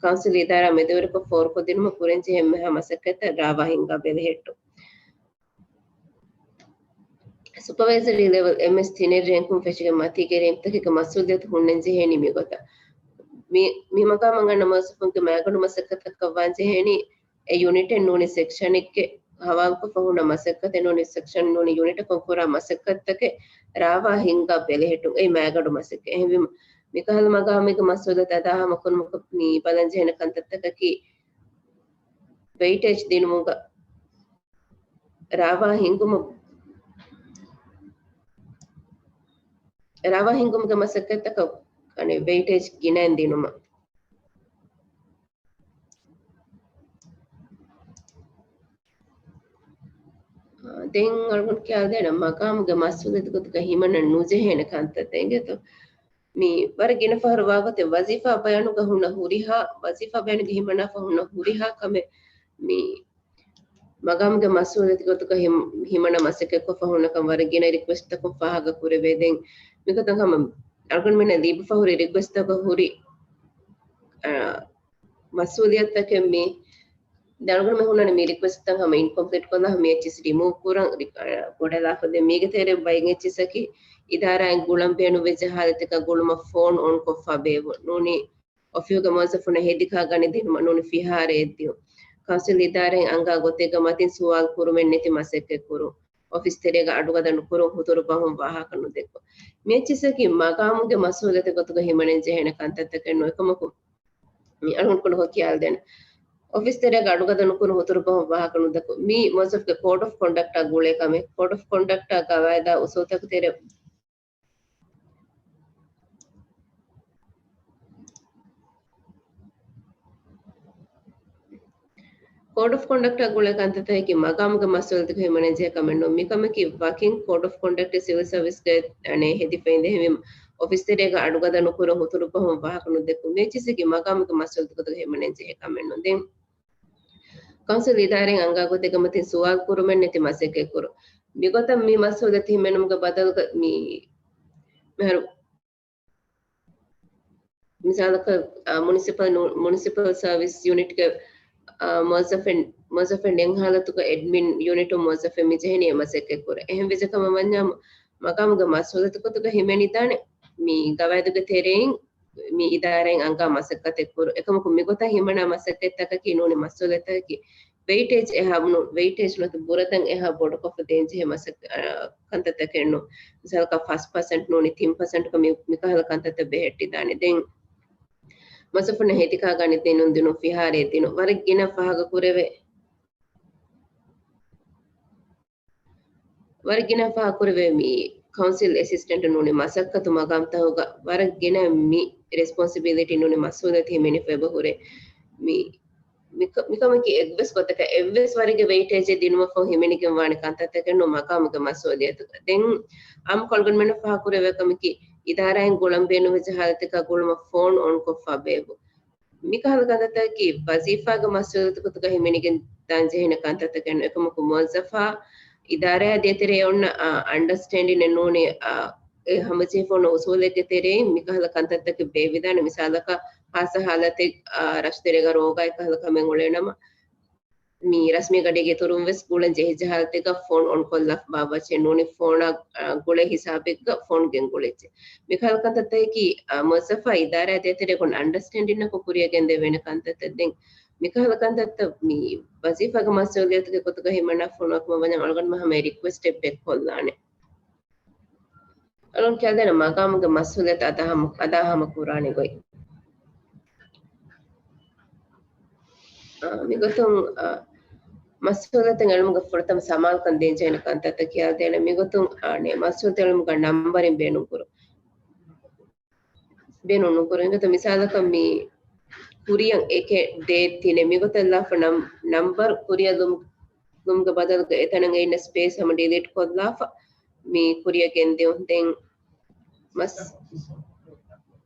ކައުންސިލް އިދާރާ މެދުވެރިކޮށް ފޯރުކޮށްދިނުމަށް ކުރަންޖެހޭ އެންމެހާ މަސައްކަތްތައް ރާވާ ހިންގާ ބެލެހެއްޓުން. ސުޕަވައިޒަރީ ލެވެލް އެމްއެސް ތިނެއް ރޭންކުން ފެށިގެން މަތީގެ ރޭންކުތަކެއްގެ މަސްއޫލިއްޔަތު ހުންނަން ޖެހޭނީ މިގޮތަށް. މި، މި މަގާމަށް އަންނަ މުވައްޒަފުންގެ މައިގަނޑު މަސައްކަތަކަށް ވާން ޖެހޭނީ އެ ޔުނިޓެއް ނޫނީ ސެކްޝަނެއްގެ ހަވާލުކޮށްފަ ހުންނަ މަސައްކަތެއް ނޫނީ ސެކްޝަން ނޫނީ ޔުނިޓަކުން ކުރާ މަސައްކަތްތަކެއް ރާވާ ހިންގާ ބެލެހެއްޓުން. އެއީ މައިގަނޑު މަސައްކަތް. އެހެންވީމަ މިކަހަލަ މަގާމެއްގެ މަސްއޫލިއްޔަތު އަދާ ހަމަ ކުރުމަކަށް މި ބަލަން ޖެހޭނެ ކަންތައްތަކަކީ ވެއިޓޭޖް ދިނުމުގަ ރާވާ ހިންގުމަށް، ރާވާ ހިންގުމުގެ މަސައްކަތްތަކަށް ވެއިޓޭޖް ގިނައިން ދިނުމަށް. ދެން އަޅުގަނޑު ކިޔާދޭނަން މަގާމުގެ މަސްއޫލިއްޔަތު ގޮތުގަ ހިމަނަން ނުޖެހޭނެ ކަންތައް އެނގޭތޯ. މި ވަރަށް ގިނަ ފަހަރު ވާގޮތެއް ވަޒީފާ ބަޔާނުގަ ހުންނަ ހުރިހާ، ވަޒީފާ ބަޔާނުގަ ހިމަނާފަ ހުންނަ ހުރިހާ ކަމެއް މި މަގާމުގެ މަސްއޫލިއްޔަތު ގޮތުގަ ހިމް-، ހިމަނާ މަސައްކަތްކޮށްފަ ހުންނަކަން ވަރަށް ގިނަ ރިކުއެސްޓްތަކުން ފާހަގަ ކުރެވޭ. ދެން މިގޮތަށް ހަމަ އަޅުގަނޑުމެންނަށް ލިބިފަ ހުރި ރިކުއެސްޓްތަކަށް ހުރި، އާ، މަސްއޫލިއްޔަތުތަކެއް މި ދެން އަޅުގަނޑުމެން ހުންނާނެ މި ރިކުއެސްޓްތައް ހަމަ އިންކޮމްޕްލީޓް ކޮށްލާ ހަމަ އެއްޗިސް ރިމޫވް ކުރަން، ރި-، އާ، ބޮޑަލާފަ. ދެން މީގެ ތެރޭ ބައެއް އެއްޗިސްއަކީ އިދާރާއިން ގުޅަން ބޭނުންވެއްޖެ ހާލަތެއްގަ ގުޅުމަށް ފޯން އޮން ކޮށްފަ ބޭއްވުން. ނޫނީ އޮފީހުގެ މުވައްޒަފުންނަށް ހެދިކާ ގަނެދިނުމަށް ނޫނީ ފިހާރައެއް ދިޔުން. ކައުންސިލް އިދާރާއިން އަންގާ ގޮތެއްގަ މަތިން ސުވާލު ކުރުމެއް ނެތި މަސައްކަތް ކުރުން. އޮފީސް ތެރޭގަ އަޑުގަދަ ނުކުރުން، ހުތުރު ބަހުން ވާހަކަ ނުދެއްކުން. މި އެއްޗިސްއަކީ މަގާމުގެ މަސްއޫލިއްޔަތު ގޮތުގަ ހިމަނަން ޖެހޭނެ ކަންތައްތަކެއް ނޫން. އެކަމަކު މި އަޅުގަނޑު ކުޑަކޮށް ކިޔާލަދޭނަން. އޮފީސް ތެރޭގަ އަޑުގަދަ ނުކުރުން، ހުތުރު ބަހުން ވާހަކަ ނުދެއްކުން. މީ މުވައްޒަފްގެ ކޯޑް އޮފް ކޮންޑަކްޓާ ގުޅޭ ކަމެއް. ކޯޑް އޮފް ކޮންޑަކްޓާ ގަވާއިދާ އުސޫލުތަކުގެ ތެރޭ ކޯޑް އޮފް ކޮންޑަކްޓާ ގުޅޭ ކަންތައްތަކަކީ މަގާމުގެ މަސްއޫލިއްޔަތުގަ ހިމަނަން ޖެހޭ ކަމެއް ނޫން. މިކަމަކީ ވަކިން ކޯޑް އޮފް ކޮންޑަކްޓް ސިވިލް ސަރވިސްގެ އަނެއް ހެދިފައި އިނދެ. އެހެންވީމަ އޮފީސް ތެރޭގަ އަޑުގަދަ ނުކުރުން، ހުތުރު ބަހުން ވާހަކަ ނުދެއްކުން. މި އެއްޗިސްއަކީ މަގާމުގެ މަސްއޫލިއްޔަތު ގޮތުގަ ހިމަނަން ޖެހޭ ކަމެއް ނޫން. ދެން ކައުންސިލް އިދާރާއިން އަންގާ ގޮތެއްގަ މަތިން ސުވާލު ކުރުމެއް ނެތި މަސައްކަތް ކުރުން. މިގޮތަށް މި މަސްއޫލިއްޔަތު ހިމެނުމުގެ ބަދަލުގަ މި މިހާރު މިސާލަކަށް، އާ، މުނިސިޕަލް ނޫ-، މުނިސިޕަލް ސަރވިސް ޔުނިޓްގެ، އާ، މުވައްޒަފެއް، މުވައްޒަފެއް ނެތް ހާލަތުގަ އެޑްމިން ޔުނިޓު މުވައްޒަފެއް މި ޖެހެނީ އެ މަސައްކަތް ކުރަން. އެހެން ވެއްޖެ ކަމަށް ވަންޏާ މަގާމުގެ މަސްއޫލިއްޔަތު ގޮތުގަ ހިމެނިދާނެ މި ގަވާއިދުގެ ތެރެއިން މި އިދާރާއިން އަންގާ މަސައްކަތެއް ކުރުން. އެކަމަކު މިގޮތަށް ހިމަނާ މަސައްކަތްތަކަކީ ނޫނީ މަސްއޫލިއްޔަތަކީ ވެއިޓޭޖް އެހާ ނު-، ވެއިޓޭޖް ނުވަތަ ބުރަތައް އެހާ ބޮޑުކޮށްފަ ދޭންޖެހޭ މަސައް-، އާ، ކަންތައްތަކެއް ނޫން. މިސާލަކަށް ފަސް ޕަސެންޓް ނޫނީ ތިން ޕަސެންޓް ކަމެއް މިކަހަލަ ކަންތައްތައް ބެހެއްޓިދާނެ. ދެން މުވައްޒަފުންނަށް ހެދިކާ ގަނެ ދިނުން، ދިނުން ފިހާރައެއް ދިނުން. ވަރަށް ގިނަ ފާހަގަ ކުރެވޭ. ވަރަށް ގިނަ ފާހަގަ ކުރެވޭ މި ކައުންސިލް އެސިސްޓެންޓު ނޫނީ މަސައްކަތު މަގާމްތަކުގަ ވަރަށް ގިނަ މި ރެސްޕޮންސިބިލިޓީ ނޫނީ މަސްއޫލިއްޔަތު ހިމެނިފަ އެބަ ހުރޭ. މި، މިކަ-، މިކަމަކީ އެއްވެސް ގޮތަކަށް އެއްވެސް ވަރެއްގެ ވެއިޓޭޖެއް ދިނުމަށްފަހު ހިމެނިގެން ވާނެ ކަންތައްތަކެއް ނޫން މަގާމުގެ މަސްއޫލިއްޔަތުގަ. ދެން އާއްމުކޮށް އަޅުގަނޑުމެންނަށް ފާހަގަ ކުރެވޭ ކަމަކީ އިދާރާއިން ގުޅަން ބޭނުންވެއްޖެ ހާލަތެއްގަ ގުޅުމަށް ފޯން އޮންކޮށްފަ ބޭއްވުން. މިކަހަލަ ކަންތައްތަކަކީ ވަޒީފާގެ މަސްއޫލިއްޔަތު ގޮތުގަ ހިމެނިގެން ދާން ޖެހޭނެ ކަންތައްތަކެއް ނޫން. އެކަމަކު މުވައްޒަފާ އިދާރާއާ ދޭތެރޭ އޮންނަ، އާ، އަންޑަސްޓޭންޑިންއެއް ނޫނީ، އާ، އެ ހަމަޖެހިފަ އޮންނަ އުސޫލެއްގެ ތެރެއިން މިކަހަލަ ކަންތައްތަކެއް ބޭއްވިދާނެ. މިސާލަކަށް ހާއްސަ ހާލަތެއް، އާ، ރަށުތެރޭގަ ރޯގާއެއް ކަހަލަ ކަމެއް އުޅޭނަމަ، މި ރަސްމީ ގަޑީގެ އިތުރުން ވެސް ގުޅަން ޖެހިޖެހާލަތެއްގަ ފޯން އޮންކޮށްލާ ބާއްވައްޗޭ ނޫނީ ފޯނާ، އާ، ގުޅޭ ހިސާބެއްގަ ފޯން ގެންގުޅިއްޖެ. މިކަހަލަ ކަންތައްތަކަކީ، އާ، މުވައްޒަފާ އިދާރާ ދޭތެރޭގަ އޮންނަ އަންޑަސްޓޭންޑިންއަކު ކުރިއަށް ގެންދެވޭނެ ކަންތައްތައް. ދެން މިކަހަލަ ކަންތައްތައް މި ވަޒީފާގެ މަސްއޫލިއްޔަތުގެ ގޮތުގަ ހިމަނާފަ އޮންނަ ކަމަށް ވަންޏާ އަޅުގަނޑުމެން ހަމަ ރިކުއެސްޓެއް ބެއްކޮށްލާނެ. އަޅުން ކިޔާދޭނަ މަގާމުގެ މަސްއޫލިއްޔަތު އަދާހަމަ، އަދާހަމަ ކުރާނެ ގޮތް. އާ، މިގޮތުން، އާ، މަސްއޫލިއްޔަތު އެޅުމުގެ ފުރަތަމަ ސަމާލުކަން ދޭންޖެހޭނެ ކަންތައްތައް ކިޔާދޭނެ. މިގޮތުން، އާ، ނޭ، މަސްއޫލިއްޔަތު އެޅުމުގަ ނަންބަރިން ބޭނުންކުރު. ބޭނުން ނުކުރުން. އެގޮތަށް މިސާލަކަށް މި ކުރިއަށް އެކެއް ދޭ ތިނެއް މިގޮތަށް ލާފަ ނަމް-، ނަންބަރު ކުރިއަށް ލުމު-، ލުމުގެ ބަދަލުގަ އެތަނަށް އިންނަ ސްޕޭސް ހަމަ ޑިލީޓް ކޮށްލާފަ މި ކުރިއަށް ގެންދިއުން. ދެން މަސް-،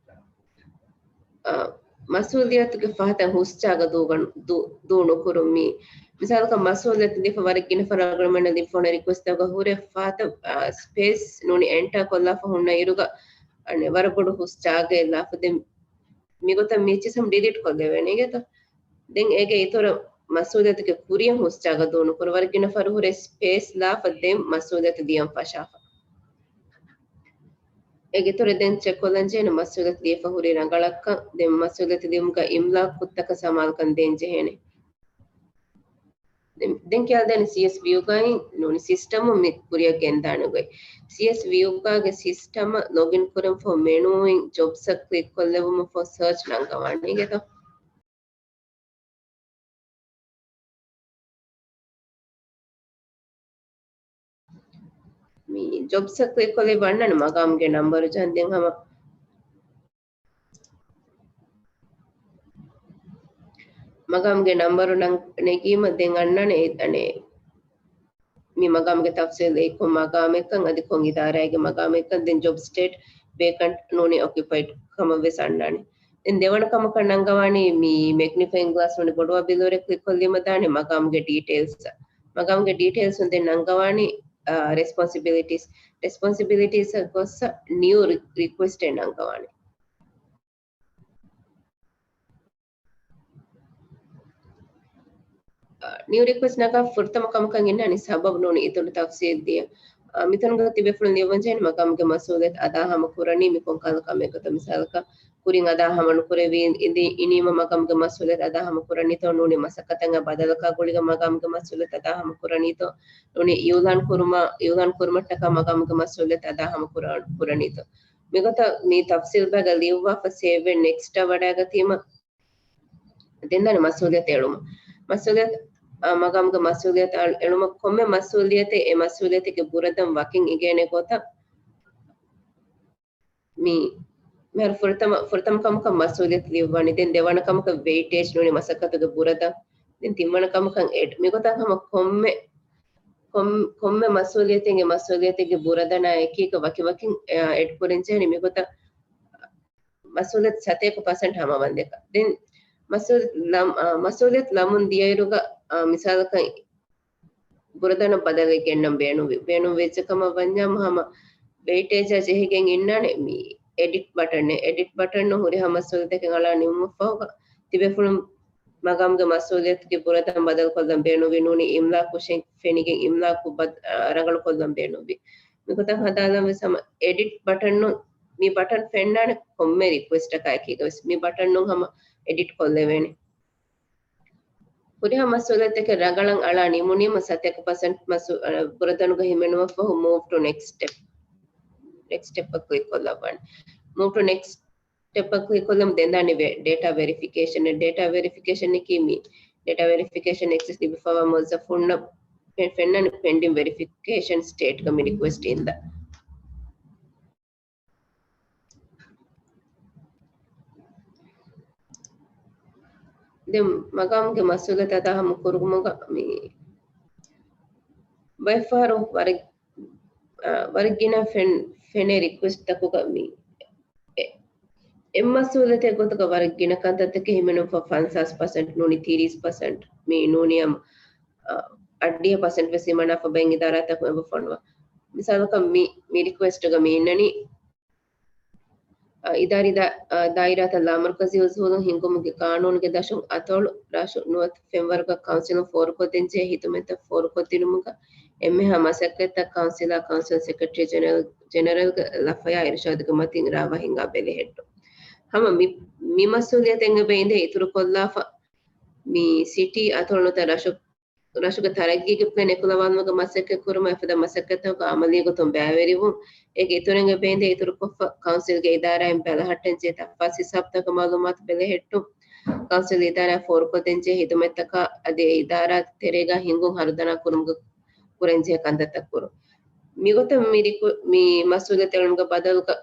އަ، މަސްއޫލިއްޔަތުގެ ފަހަތަށް ހުސް ޖާގަ ދޫގަން-، ދޫ-، ދޫ ނުކުރުން. މި މިސާލަކަށް މަސްއޫލިއްޔަތު ދީފަ ވަރަށް ގިނަ ފަރާތް ރިކްވެސްޓްތަކުގަ ހުރެ ފަހަތަށް، އާ، ސްޕޭސް ނޫނީ އެންޓާ ކޮށްލާފަ ހުންނަ އިރުގަ އަނެއް ވަރަށް ބޮޑު ހުސް ޖާގައެއް ލާފަ. ދެން މިގޮތަށް މިއެއްޗެއް ހަމަ ޑިލީޓް ކޮށްލެވޭނެ އިނގޭތަ؟ ދެން އޭގެ އިތުރަށް މަސްއޫލިއްޔަތުގެ ކުރިއަށް ހުސް ޖާގަ ދޫ ނުކުރުން. ވަރަށް ގިނަ ފަހަރު ހުރެ ސްޕޭސް ލާފަ ދެން މަސްއޫލިއްޔަތު ދިޔަން ފަށާފަ. އޭގެ އިތުރަށް ދެން ޗެކް ކޮށްލަން ޖެހޭނެ މަސްއޫލިއްޔަތު ދީފަ ހުރި ރަނގަޅަށްކަން. ދެން މަސްއޫލިއްޔަތު ދިއުމުގަ އިމްލާ ކުށްތަކަށް ސަމާލުކަން ދޭން ޖެހޭނެ. ދެން، ދެން ކިޔާދޭނެ ސީއެސް ވިއުގައި ނޫނީ ސިސްޓަމުން މި ކުރިއަށް ގެންދާނެ ގޮތް. ސީއެސް ވިއުގަގެ ސިސްޓަމަށް ލޮގިން ކުރުމަށްފަހު މެނޫއިން ޖޮބްސްއަށް ކްލިކް ކޮށްލެވުމަށްފަހު ސާޗް ނަންގަވާނެ އިނގޭތަ؟ މި ޖޮބްސްއަށް ކްލިކް ކޮށްލި ވަންނަން މަގާމްގެ ނަންބަރު ޖަހަން. ދެން ހަމަ މަގާމްގެ ނަންބަރު ނަން-، ނެގީމަ ދެން އަންނާނެ އެ-، އަނެއް މި މަގާމްގެ ތަފްސީލް އެއީ ކޮން މަގާމެއްކަން އަދި ކޮން އިދާރާއެއްގެ މަގާމެއްކަން. ދެން ޖޮބް ސްޓޭޓް ވޭކަންޓް ނޫނީ އޮކިއުޕައިޑް ކަމަށް ވެސް އަންނާނެ. ދެން ދެވަނަ ކަމަކަށް ނަންގަވާނީ މި މެގްނިފައިން ގްލާސް ނޫނީ ބޮޑުވާ ބިލޯރެ ކްލިކް ކޮށްލީމަ ދާނެ މަގާމްގެ ޑީޓެއލްސް. މަގާމްގެ ޑީޓެލްސް ދެން ނަންގަވާނީ، އާ، ރެސްޕޮންސިބިލިޓީސް. ރެސްޕޮންސިބިލިޓީސްއަށް ގޮއްސަ ނިއު ރި-، ރިކްވެސްޓެއް ނަންގަވާނެ. އާ، ނިއު ރިކްވެސްޓް ނަގާ ފުރަތަމަ ކަމަކަށް އިންނާނީ ސަބަބު ނޫނީ އިތުރު ތަފްސީލް ދިޔަ. އާ، މިތަނުގަ ތިބޭފުޅުން ލިޔުއްވަން ޖެހޭނީ މަގާމްގެ މަސްއޫލިއްޔަތު އަދާހަމަ ކުރަނީ މި ކޮން ކަހަލަ ކަމެއް ގޮތަށް. މިސާލަކަށް ކުރިން އަދާހަމަ ނުކުރެވި އިނދި-، އިނީމަ މަގާމްގެ މަސްއޫލިއްޔަތު އަދާހަމަ ކުރަނީތޯ، ނޫނީ މަސައްކަތަށް ބަދަލަކާ ގުޅިގެން މަގާމްގެ މަސްއޫލިއްޔަތު އަދާހަމަ ކުރަނީތޯ، ނޫނީ އިއުލާން ކުރުމަށް، އިއުލާން ކުރުމަށްޓަކާ މަގާމްގެ މަސްއޫލިއްޔަތު އަދާހަމަ ކުރަ-، ކުރަނީތޯ. މިގޮތަށް މި ތަފްސީލް ބައިގަ ލިޔުއްވާފަ ސޭވް ވެ ނެކްސްޓަށް ވަޑައިގަތީމަ، ދެން ދާނެ މަސްއޫލިއްޔަތު އެޅުމަށް. މަސްއޫލިއްޔަތު، އާ، މަގާމްގެ މަސްއޫލިއްޔަތު އަޅު-، އެޅުމަށް ކޮންމެ މަސްއޫލިއްޔަތެއް އެ މަސްއޫލިއްޔަތެއްގެ ބުރަދަން ވަކިން އިނގޭނެ ގޮތަށް މި، މިހާރު ފުރަތަމަ، ފުރަތަމަ ކަމަކަށް މަސްއޫލިއްޔަތު ލިޔުއްވާނީ. ދެން ދެވަނަ ކަމަކަށް ވެއިޓޭޖް ނޫނީ މަސައްކަތުގެ ބުރަދަން. ދެން ތިންވަނަ ކަމަކަށް އެޑް. މިގޮތަށް ހަމަ ކޮންމެ، ކޮން-، ކޮންމެ މަސްއޫލިއްޔަތެއްގެ މަސްއޫލިއްޔަތެއްގެ ބުރަދަނާ އެކީގަ ވަކިވަކިން، އާ، އެޑް ކުރަން ޖެހެނީ. މިގޮތަށް މަސްއޫލިއްޔަތު ސަތޭކަ ޕަސެންޓް ހަމަވަންދެކަ. ދެން މަސްއޫލިއްޔަތު ލަމް-، އާ، މަސްއޫލިއްޔަތު ލަމުން ދިޔައިރުގަ، އާ، މިސާލަކަށް ބުރަދަނަށް ބަދަލެއް ގެންނަން ބޭނުންވި-، ބޭނުންވެއްޖެ ކަމަށް ވަންޏާމު ހަމަ ވެއިޓޭޖާ ޖެހިގެން އިންނާނެ މި އެޑިޓް ބަޓަން. އެޑިޓް ބަޓަން ހުރިހާ މަސްއޫލިއްޔަތެއް އަޅާ ނިމުމަށްފަހުގަ ތިބޭފުޅުން މަގާމްގެ މަސްއޫލިއްޔަތުގެ ބުރަދަން ބަދަލުކޮށްލަން ބޭނުންވި ނޫނީ އިމްލާ ކުށެއް ފެނިގެން އިމްލާ ކުށް ބަދ-، އާ، ރަނގަޅުކޮށްލަން ބޭނުންވި. މިގޮތަށް ހަދާލަން ވެސް ހަމަ އެޑިޓް ބަޓަން ނޫން މި ބަޓަން ފެންނާނެ ކޮންމެ ރިކްވެސްޓަކާ އެކީގަ ވެސް މި ބަޓަން ނޫން ހަމަ އެޑިޓް ކޮށްލެވޭނެ. ހުރިހާ މަސްއޫލިއްޔަތެއް ރަނގަޅަށް އަޅާ ނިމުނީމަ ސަތޭކަ ޕަސެންޓް މަސް-، އަ، ބުރަދަނުގަ ހިމެނުމަށްފަހު މޫވް ޓު ނެކްސްޓް ސްޓެޕް، ނެކްސްޓް ސްޓެޕް ކްލިކް ކޮށްލައްވާނެ. މޫވް ޓު ނެކްސްޓް ސްޓެޕް ކްލިކް ކޮށްލަމު ދެން ދާނެ ވެ-، ޑޭޓާ ވެރިފިކޭޝަން. ޑޭޓާ ވެރިފިކޭޝަން އަކީ މި ޑޭޓާ ވެރިފިކޭޝަން އެކްސެސް ލިބިފަވާ މުވައްޒަފުންނަށް ފެ-، ފެންނަން ޕެންޑިން ވެރިފިކޭޝަން ސްޓޭޓްގަ މި ރިކުއެސްޓް އިންދާ. ދެން މަގާމްގެ މަސްއޫލިއްޔަތު އަދާހަމަ ކުރުމުގަ މި ބައެއްފަހަރު ވަރަށް، އާ، ވަރަށް ގިނަ ފެން-، ފެނޭ ރިކުއެސްޓްތަކުގަ މި އެ-، އެއް މަސްއޫލިއްޔަތެއް ގޮތުގަ ވަރަށް ގިނަ ކަންތައްތަކެއް ހިމެނުން ފަ-، ފަންސާސް ޕަސެންޓް ނޫނީ ތިރީސް ޕަސެންޓް މި ނޫނީ އަ-، އަ-، އަށްޑިހަ ޕަސެންޓް ވެސް ހިމަނާފަ ބައެއް އިދާރާތަކުން އެބަ ފޮނުވާ. މިސާލަކަށް މި، މި ރިކުއެސްޓްގަ މި އިންނަނީ އަ، އިދާރީ ދާ-، އަ، ދާއިރާތައް ލާމަރުކަޒީ އުސޫލުން ހިންގުމުގެ ޤާނޫނުގެ ދަށުން އަތޮޅު ރަށު ނުވަތަ ފެންވަރުގަ ކައުންސިލުން ފޯރުކޮށްދޭންޖެހޭ ހިދުމަތްތައް ފޯރުކޮށްދިނުމުގަ އެންމެހާ މަސައްކަތްތައް ކައުންސިލާ ކައުންސިލް ސެކްރެޓަރީ ޖެނެރަލް، ޖެނެރަލްގެ ލަފަޔާ އިރުޝާދުގެ މަތިން ރާވާ ހިންގާ ބެލެހެއްޓުން. ހަމަ މި، މި މަސްއޫލިއްޔަތެއް އެބަ އިނދޭ އިތުރުކޮށްލާފަ މި ސިޓީ އަތޮޅު ނުވަތަ ރަށު ރަށުގެ ތަރައްގީގެ ޕްލޭން އެކުލަވާލުމުގެ މަސައްކަތް ކުރުމަށް އެފަދަ މަސައްކަތްތަކަކު އަމަލީ ގޮތުން ބައިވެރިވުން، އޭގެ އިތުރުން އެބައިނދެ އިތުރުކޮށްފަ ކައުންސިލްގެ އިދާރާއިން ބަލަހައްޓަންޖެހޭ ތަފާސް ހިސާބުތަކުގެ މައުލޫމާތު ބެލެހެއްޓުން، ކައުންސިލް އިދާރާއަށް ފޯރުކޮށްދޭންޖެހޭ ހިދުމަތްތަކާ އަދި އެ އިދާރާ ތެރޭގަ ހިންގުން ހަރުދަނާ ކުރުމުގެ ކުރަންޖެހޭ ކަންތައްތައް ކުރުން. މިގޮތަށް މި ރިކު-، މި މަސްއޫލިއްޔަތު އެޅުމުގެ ބަދަލުގަ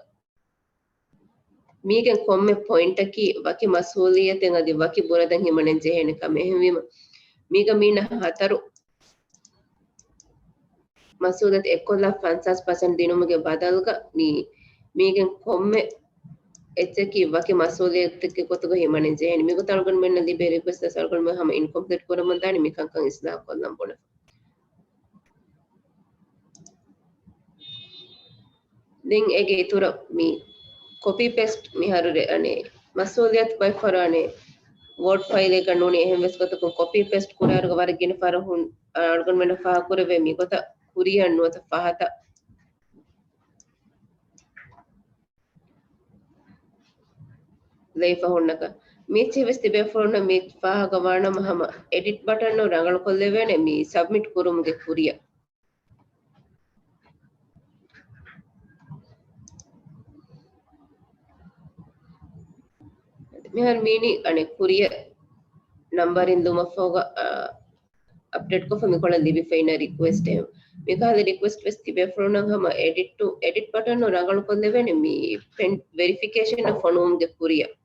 މީގެން ކޮންމެ ޕޮއިންޓަކީ ވަކި މަސްއޫލިއްޔަތެއް އަދި ވަކި ބުރަދަން ހިމަނަން ޖެހޭނެ ކަމެއް. އެހެންވީމަ، މީގަ މީނަ ހަތަރު މަސްއޫލިއްޔަތު އެއްކޮށްލާ ފަންސާސް ޕަސެންޓް ދިނުމުގެ ބަދަލުގަ މީ، މީގެން ކޮންމެ އެއްޗަކީ ވަކި މަސްއޫލިއްޔަތެއްގެ ގޮތުގަ ހިމަނަން ޖެހޭނެ. މިގޮތަށް އަޅުގަނޑުމެންނަށް ލިބޭ ރިކުއެސްޓް ވެސް އަޅުގަނޑުމެން ހަމަ އިންކޮމްޕްލީޓް ކުރަމުން ދާނެ މިކަންކަން އިސްލާހު ކޮށްލަން ބުނެފަ. ދެން އޭގެ އިތުރަށް މި ކޮޕީ ޕޭސްޓް މިހާރު ރެ-، އަނެއް މަސްއޫލިއްޔަތު ބައެއް ފަހަރު އަނެއް ވޯޑް ފައިލެއްގަ ނޫނީ އެހެން ވެސް ގޮތަކުން ކޮޕީ ޕޭސްޓް ކުރާއިރުގަ ވަރަށް ގިނަ ފަހަރަށް ހުން-، އަޅުގަނޑުމެންނަށް ފާހަގަކުރެވޭ މިގޮތަށް ކުރިއަށް ނުވަތަ ފަހަތަށް ލައިފަ ހުންނަކަ. މިއެއްޗެހި ވެސް ތިބޭފުޅުންނަށް މި ފާހަގަ ވާނަމަ ހަމަ އެޑިޓް ބަޓަން ރަނގަޅުކޮށްލެވޭނެ މި ސަބްމިޓް ކުރުމުގެ ކުރިއަށް. މިހާރު މީނީ އަނެއް ކުރިއަށް ނަމްބަރިން ލުމަށްފަހުގަ، އާ، އަޕްޑޭޓްކޮށްފަ މިކޮޅަށް ލިބިފައިނަ ރިކުއެސްޓެއް. މިކަހަލަ ރިކުއެސްޓް ވެސް ތިބޭފުޅުންނަށް ހަމަ އެޑިޓް ޓު، އެޑިޓް ބަޓަން ރަނގަޅުކޮށްލެވޭނެ މި ޕެން ވެރިފިކޭޝަން ފޮނުވުމުގެ ކުރިއަށް.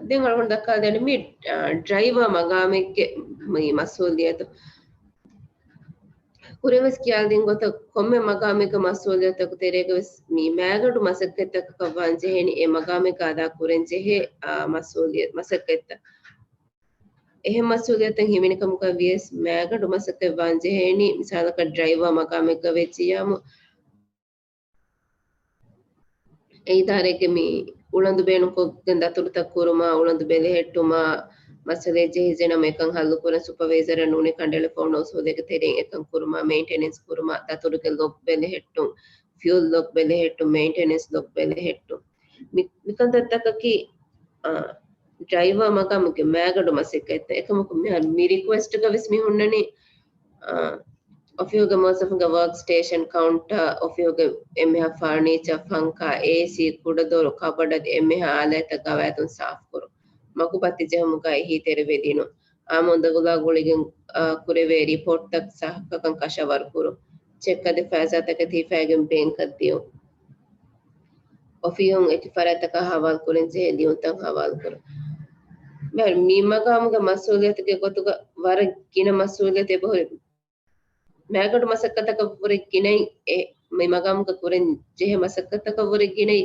ދެން އަޅުގަނޑު ދައްކާލަނީ މި، އާ، ޑްރައިވަރ މަގާމެއްގެ މި މަސްއޫލިއްޔަތު. ކުރިން ވެސް ކިޔާދިން ގޮތަށް ކޮންމެ މަގާމެއްގެ މަސްއޫލިއްޔަތަކު ތެރޭގަ ވެސް މި މައިގަނޑު މަސައްކަތްތަކަކަށް ވާން ޖެހޭނީ އެ މަގާމެއްގަ އަދާ ކުރަން ޖެހޭ، އާ، މަސްއޫލިއްޔަ-، މަސައްކަތްތައް. އެހެން މަސްއޫލިއްޔަތެއް ހިމެނި ކަމުގަ ވިޔަސް މައިގަނޑު މަސައްކަތް ވާން ޖެހޭނީ މިސާލަކަށް ޑްރައިވަރ މަގާމެއްގަ ވެއްޖިއްޔާމު، އެ އިދާރާގެ މި އުޅަނދު ބޭނުންކޮށްގެން ދަތުރުތައް ކުރުމާ، އުޅަނދު ބެލެހެއްޓުމާ، މައްސަލައެއް ޖެހިއްޖެނަމަ އެކަން ހައްލުކުރަން ސުޕަވައިޒަރަށް ނޫނީ ކަނޑައެޅިފަ ހުންނަ އުސޫލެއްގެ ތެރެއިން އެކަން ކުރުމާ، މެއިންޓެނެންސް ކުރުމާ، ދަތުރުގެ ލޮގް ބެލެހެއްޓުން، ފިއުލް ލޮގް ބެލެހެއްޓުން، މެއިންޓެނެންސް ލޮގް ބެލެހެއްޓުން. މި-، މިކަންތައްތަކަކީ، އާ، ޑްރައިވަރ މަގާމުގެ މައިގަނޑު މަސައްކަތްތައް. އެކަމަކު މިހާރު މި ރިކުއެސްޓްގަ ވެސް މި ހުންނަނީ، އާ، އޮފީހުގެ މުވައްޒަފުންގެ ވަރކް ސްޓޭޝަން ކައުންޓާ، އޮފީހުގެ އެންމެހާ ފާނީޗާ، ފަންކާ، އޭސީ، ކުޑަދޮރު، ކަބަޑަދި އެންމެހާ އާލާތްތައް ގަވާއިދުން ސާފުކުރުން. މަގުބައްތި ޖެހުމުގަ އެހީތެރިވެ ދިނުން. އާއްމު އުނދަގުލާ ގުޅިގެން، އާ، ކުރެވޭ ރިޕޯޓްތައް ސައްހަކަން ކަށަވަރުކުރުން. ޗެކް އަދި ފައިސާތަކެތި ހިފައިގެން ބޭންކަށް ދިޔުން. އޮފީހުން އެކި ފަރާތްތަކަށް ހަވާލުކުރަން ޖެހޭ ލިޔުންތައް ހަވާލުކުރުން. މި މަގާމުގެ މަސްއޫލިއްޔަތުގެ ގޮތުގަ ވަރަށް ގިނަ މަސްއޫލިއްޔަތެއް އެބަހުރި. މައިގަނޑު މަސައްކަތަކަށް ވުރެ ގިނައި އެ މި މަގާމުގަ ކުރަން ޖެހޭ މަސައްކަތަކަށް ވުރެ ގިނައި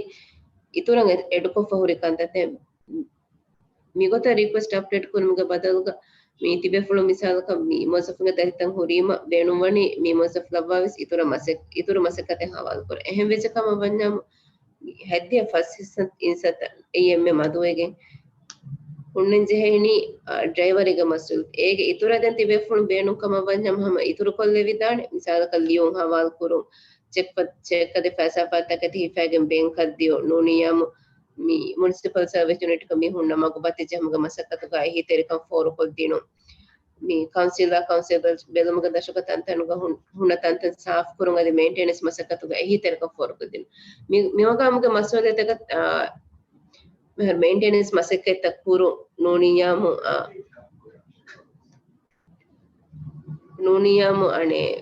އިތުރަށް އެ-، އެޑުކޮށްފަ ހުރި ކަންތައްތައް. މިގޮތަށް ރިކުއެސްޓް އަޕްޑޭޓް ކުރުމުގެ ބަދަލުގަ މި ތިބޭފުޅުން މިސާލަކަށް މި މުވައްޒަފުންގެ ދަތިތައް ހުރީމަ ބޭނުންވަނީ މި މުވައްޒަފު ލައްވާވެސް އިތުރަށް މަސައް-، އިތުރު މަސައްކަތެއް ހަވާލުކުރަން. އެހެން ވެއްޖެ ކަމަށް ވަންޏާމު ހައްދިޔަ ފަސް ހިއްސަ އިންސައްތަ އެއީ އެންމެ މަދުވެގެން ހުންނަން ޖެހޭނީ، އާ، ޑްރައިވަރެއްގެ މަސްއޫލިއްޔަތު. އޭގެ އިތުރަށް ދެން ތިބޭފުޅުން ބޭނުން ކަމަށް ވަންޏާމު ހަމަ އިތުރު ކޮށްލެވިދާނެ. މިސާލަކަށް ލިޔުން ހަވާލުކުރުން، ޗެކް ފަ-، ޗެކް އަދި ފައިސާ ފަރާތްތަކެތި ހިފައިގެން ބޭންކަށް ދިޔުން. ނޫނިއްޔާމު މި މުނިސިޕަލް ސަރވިސް ޔުނިޓްގަ މި ހުންނަ މަގުބައްތި ޖެހުމުގެ މަސައްކަތުގަ އެހީތެރިކަން ފޯރުކޮށްދިނުން. މި ކައުންސިލާ ކައުންސިލް ބެލުމުގެ ދަށުގަ ތަންތަނުގަ ހުން-، ހުންނަ ތަންތަން ސާފުކުރުން އަދި މެއިންޓެނެންސް މަސައްކަތުގަ އެހީތެރިކަން ފޯރުކޮށްދިނުން. މި، މި މަގާމުގެ މަސްއޫލިއްޔަތަކަށް، އާ، މިހާރު މެއިންޓެނެންސް މަސައްކަތްތައް ކުރުން ނޫނިއްޔާމު، އާ، ނޫނިއްޔާމު އަނެއް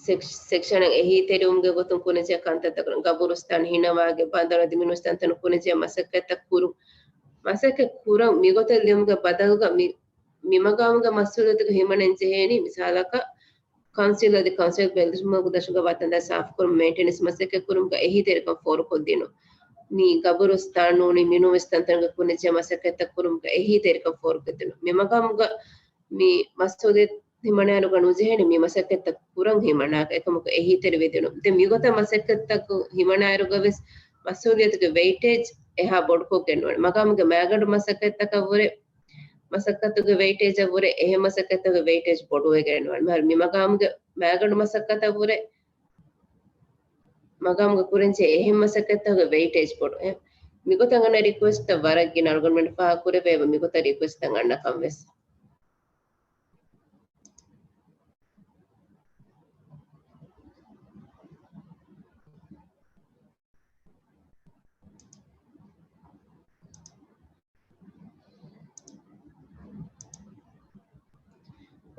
ސެކް-، ސެކްޝަނަށް އެހީތެރިވުމުގެ ގޮތުން ކުރަންޖެހޭ ކަންތައްތައް ކުރުން، ގަބުރުސްތާން ހިނަވާގެ ބަނދަރު އަދި މިނޫންސް ތަންތަނުން ކުރަންޖެހޭ މަސައްކަތްތައް ކުރުން، މަސައްކަތް ކުރަން މިގޮތަށް ލިޔުމުގެ ބަދަލުގަ މި، މި މަގާމުގެ މަސްއޫލިއްޔަތުގަ ހިމަނަން ޖެހޭނީ މިސާލަކަށް ކައުންސިލް އަދި ކައުންސިލް ބެލުމުގެ ދަށުގަ ވާތަންތަން ސާފުކުރުން، މެއިންޓެނެންސް މަސައްކަތް ކުރުމުގަ އެހީތެރިކަން ފޯރުކޮށްދިނުން. މި ގަބުރުސްތާން ނޫނީ މިނޫންސް ތަންތަނުގަ ކުރަންޖެހޭ މަސައްކަތްތައް ކުރުމުގަ އެހީތެރިކަން ފޯރުކޮށްދިނުން. މި މަގާމުގަ މި މަސްއޫލިއްޔަތު ހިމަނާއިރުގަ ނުޖެހޭނެ މި މަސައްކަތްތައް ކުރަން ހިމަނާކަށް އެކަމަކު އެހީތެރިވެދިނުން. ދެން މިގޮތަށް މަސައްކަތްތަކު ހިމަނާއިރުގަ ވެސް މަސްއޫލިއްޔަތުގެ ވެއިޓޭޖް އެހާ ބޮޑުކޮށްގެން ނުވާނެ. މަގާމުގެ މައިގަނޑު މަސައްކަތްތަކަށް ވުރެ މަސައްކަތުގެ ވެއިޓޭޖަށް ވުރެ އެހެން މަސައްކަތްތަކުގެ ވެއިޓޭޖް ބޮޑުވެގެން ނުވާނެ. މިހާރު މި މަގާމުގެ މައިގަނޑު މަސައްކަތަށް ވުރެ މަގާމުގަ ކުރަންޖެހޭ އެހެން މަސައްކަތްތަކުގެ ވެއިޓޭޖް ބޮޑު. އެ، މިގޮތަށް އަންނަ ރިކުއެސްޓްތައް ވަރަށް ގިނަ އަޅުގަނޑުމެން ފާހަގަކުރެވޭ، މިގޮތަށް ރިކުއެސްޓްތައް އަންނަކަން ވެސް.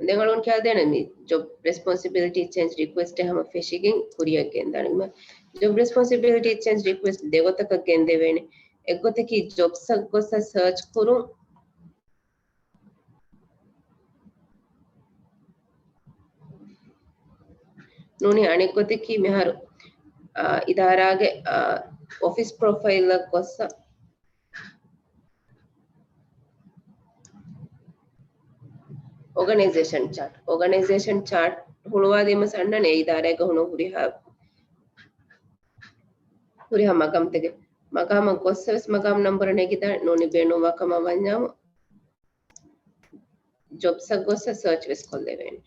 ދެން އަޅުގަނޑު ކިޔާދޭނެ މި ޖޮބް ރެސްޕޮންސިބިލިޓީ ޗޭންޖް ރިކުއެސްޓެއް ހަމަ ފެށިގެން ކުރިއަށް ގެންދާނެ. ޖޮބް ރެސްޕޮންސިބިލިޓީ ޗޭންޖް ރިކުއެސްޓް ދެގޮތަކަށް ގެންދެވޭނެ. އެއްގޮތަކީ ޖޮބްސްއަށް ގޮސް ސާޗް ކުރުން. ނޫނީ އަނެއްގޮތަކީ މިހާރު، އާ، އިދާރާގެ، އާ، އޮފީސް ޕްރޮފައިލްއަށް ގޮއްސަ އޯގަނައިޒޭޝަން ޗާޓް، އޯގަނައިޒޭޝަން ޗާޓް ހުޅުވާލީމަސް އަންނަނީ އެ އިދާރާގަ ހުންނަ ހުރިހާ، ހުރިހާ މަގާމްތަކެއް. މަގާމަށް ގޮއްސަ ވެސް މަގާމް ނަންބަރު ނެގިދާނެ. ނޫނީ ބޭނުންވާ ކަމަށް ވަންޏާމު ޖޮބްސްއަށް ގޮއްސަ ސާޗް ވެސް ކޮށްލެވޭނެ.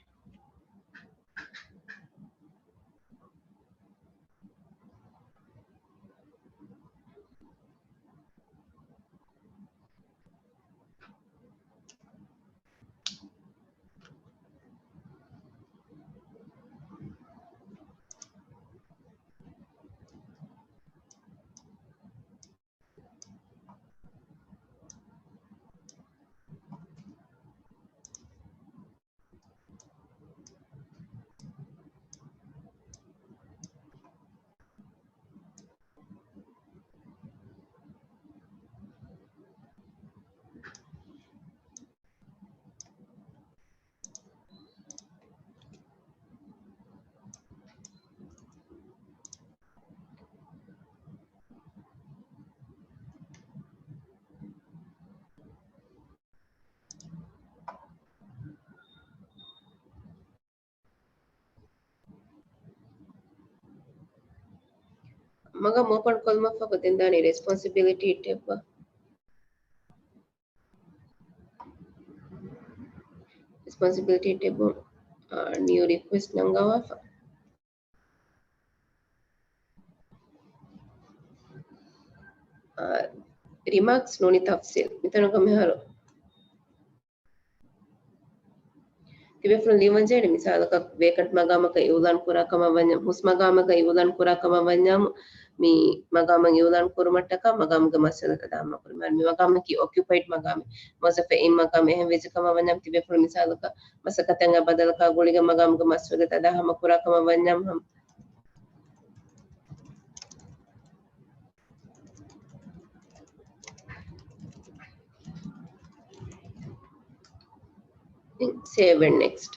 މަގާމް އޯޕަން ކޮށްލުމަށްފަހު ދެން ދާނީ ރެސްޕޮންސިބިލިޓީ ޓެބްއަށް. ރެސްޕޮންސިބިލިޓީ ޓެބުން، އާ، ނިއު ރިކުއެސްޓް ނަންގަވާފަ. އާ، ރިމާކްސް ނޫނީ ތަފްސީލް. މިތަނުގަ މިހާރު ތިބޭފުޅުން ލިޔުމަށް ޖެހޭނެ މިސާލަކަށް ވޭކަންޓް މަގާމަކަށް އިއުލާން ކުރާ ކަމަށް ވަންޏާ، ހުސް މަގާމަކަށް އިއުލާން ކުރާ ކަމަށް ވަންޏާމު، މި މަގާމަށް އިއުލާން ކުރުމަށްޓަކާ މަގާމުގެ މައްސަލަތައް ދާހަމަކުރުން. މި މަގާމަކީ އޮކިއުޕައިޑް މަގާމެއް. މުވައްޒަފެއް އިން މަގާމެއް. އެހެން ވެއްޖެ ކަމަށް ވަންޏާމު، ތިބޭފުޅުން މިސާލަކަށް މަސައްކަތެއް ބަދަލަކާ ގުޅިގެން މަގާމުގެ މައްސަލަތައް ދާހަމަކުރާ ކަމަށް ވަންޏާމު، ހަމަ ސޭވް އެންޑް ނެކްސްޓް.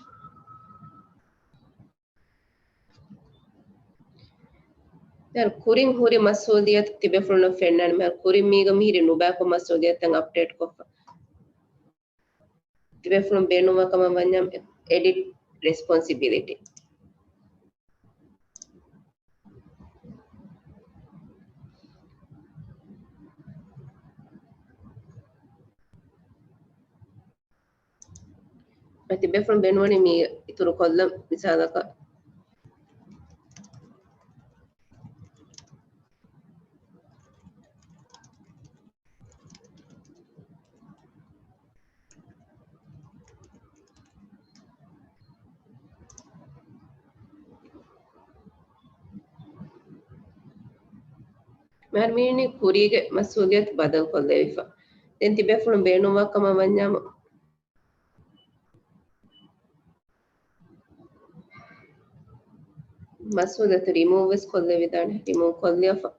ދެން ކުރިން ހުރި މަސްއޫލިއްޔަތު ތިބޭފުޅުންނަށް ފެންނާނެ. މިހާރު ކުރިން މީގަ މިހިރީ ނުބައިކޮށް މަސްއޫލިއްޔަތުތައް އަޕްޑޭޓް ކޮށްފަ. ތިބޭފުޅުން ބޭނުންވާ ކަމަށް ވަންޏާ އެޑިޓް ރެސްޕޮންސިބިލިޓީ. ތިބޭފުޅުން ބޭނުންވަނީ މި އިތުރު ކޮށްލަން މިސާލަކަށް. މިހާރު މީނީ ކުރީގެ މަސްއޫލިއްޔަތު ބަދަލުކޮށްލެވިފަ. ދެން ތިބޭފުޅުން ބޭނުންވާ ކަމަށް ވަންޏާމު، މަސްއޫލިއްޔަތު ރިމޫވް ވެސް ކޮށްލެވިދާނެ. ރިމޫވް ކޮށްލިޔަފަ.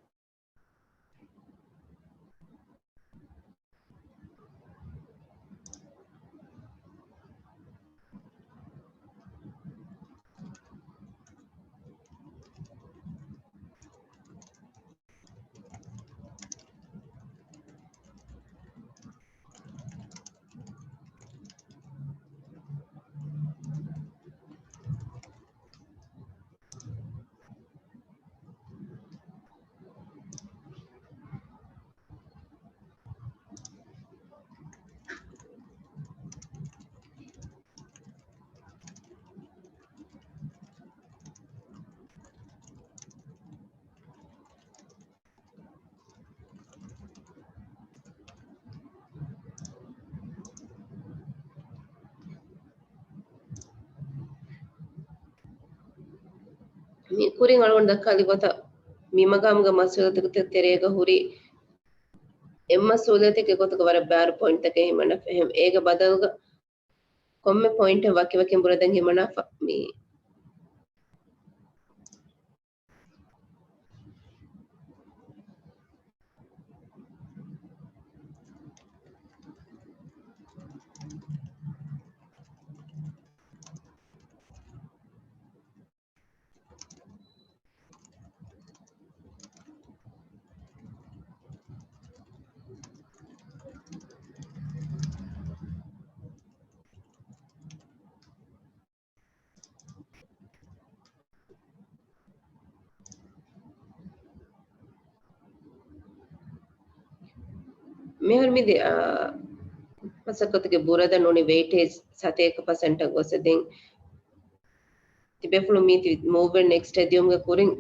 ކުރިން އަޅުގަނޑު ދައްކާލި ގޮތަށް މި މަގާމުގެ މަސްއޫލިއްޔަތުގެ ތެރޭގަ ހުރި އެއް މަސްއޫލިއްޔަތެއްގެ ގޮތުގަ ވަރަށް ބާރު ޕޮއިންޓްތަކެއް ހިމަނަފަ. އެހެން އޭގެ ބަދަލުގަ ކޮންމެ ޕޮއިންޓެއް ވަކިވަކިން ބުރަދަން ހިމަނާފަ މި މިހާރު މި ދެ، އާ، މަސައްކަތުގެ ބުރަދަ ނޫނީ ވެއިޓޭޖް ސަތޭކަ ޕަސެންޓަށް ގޮސް ދެން ތިބޭފުޅުން މީތި މޫވް އެންޑް ނެކްސްޓް ހެދިޔުމުގެ ކުރިން،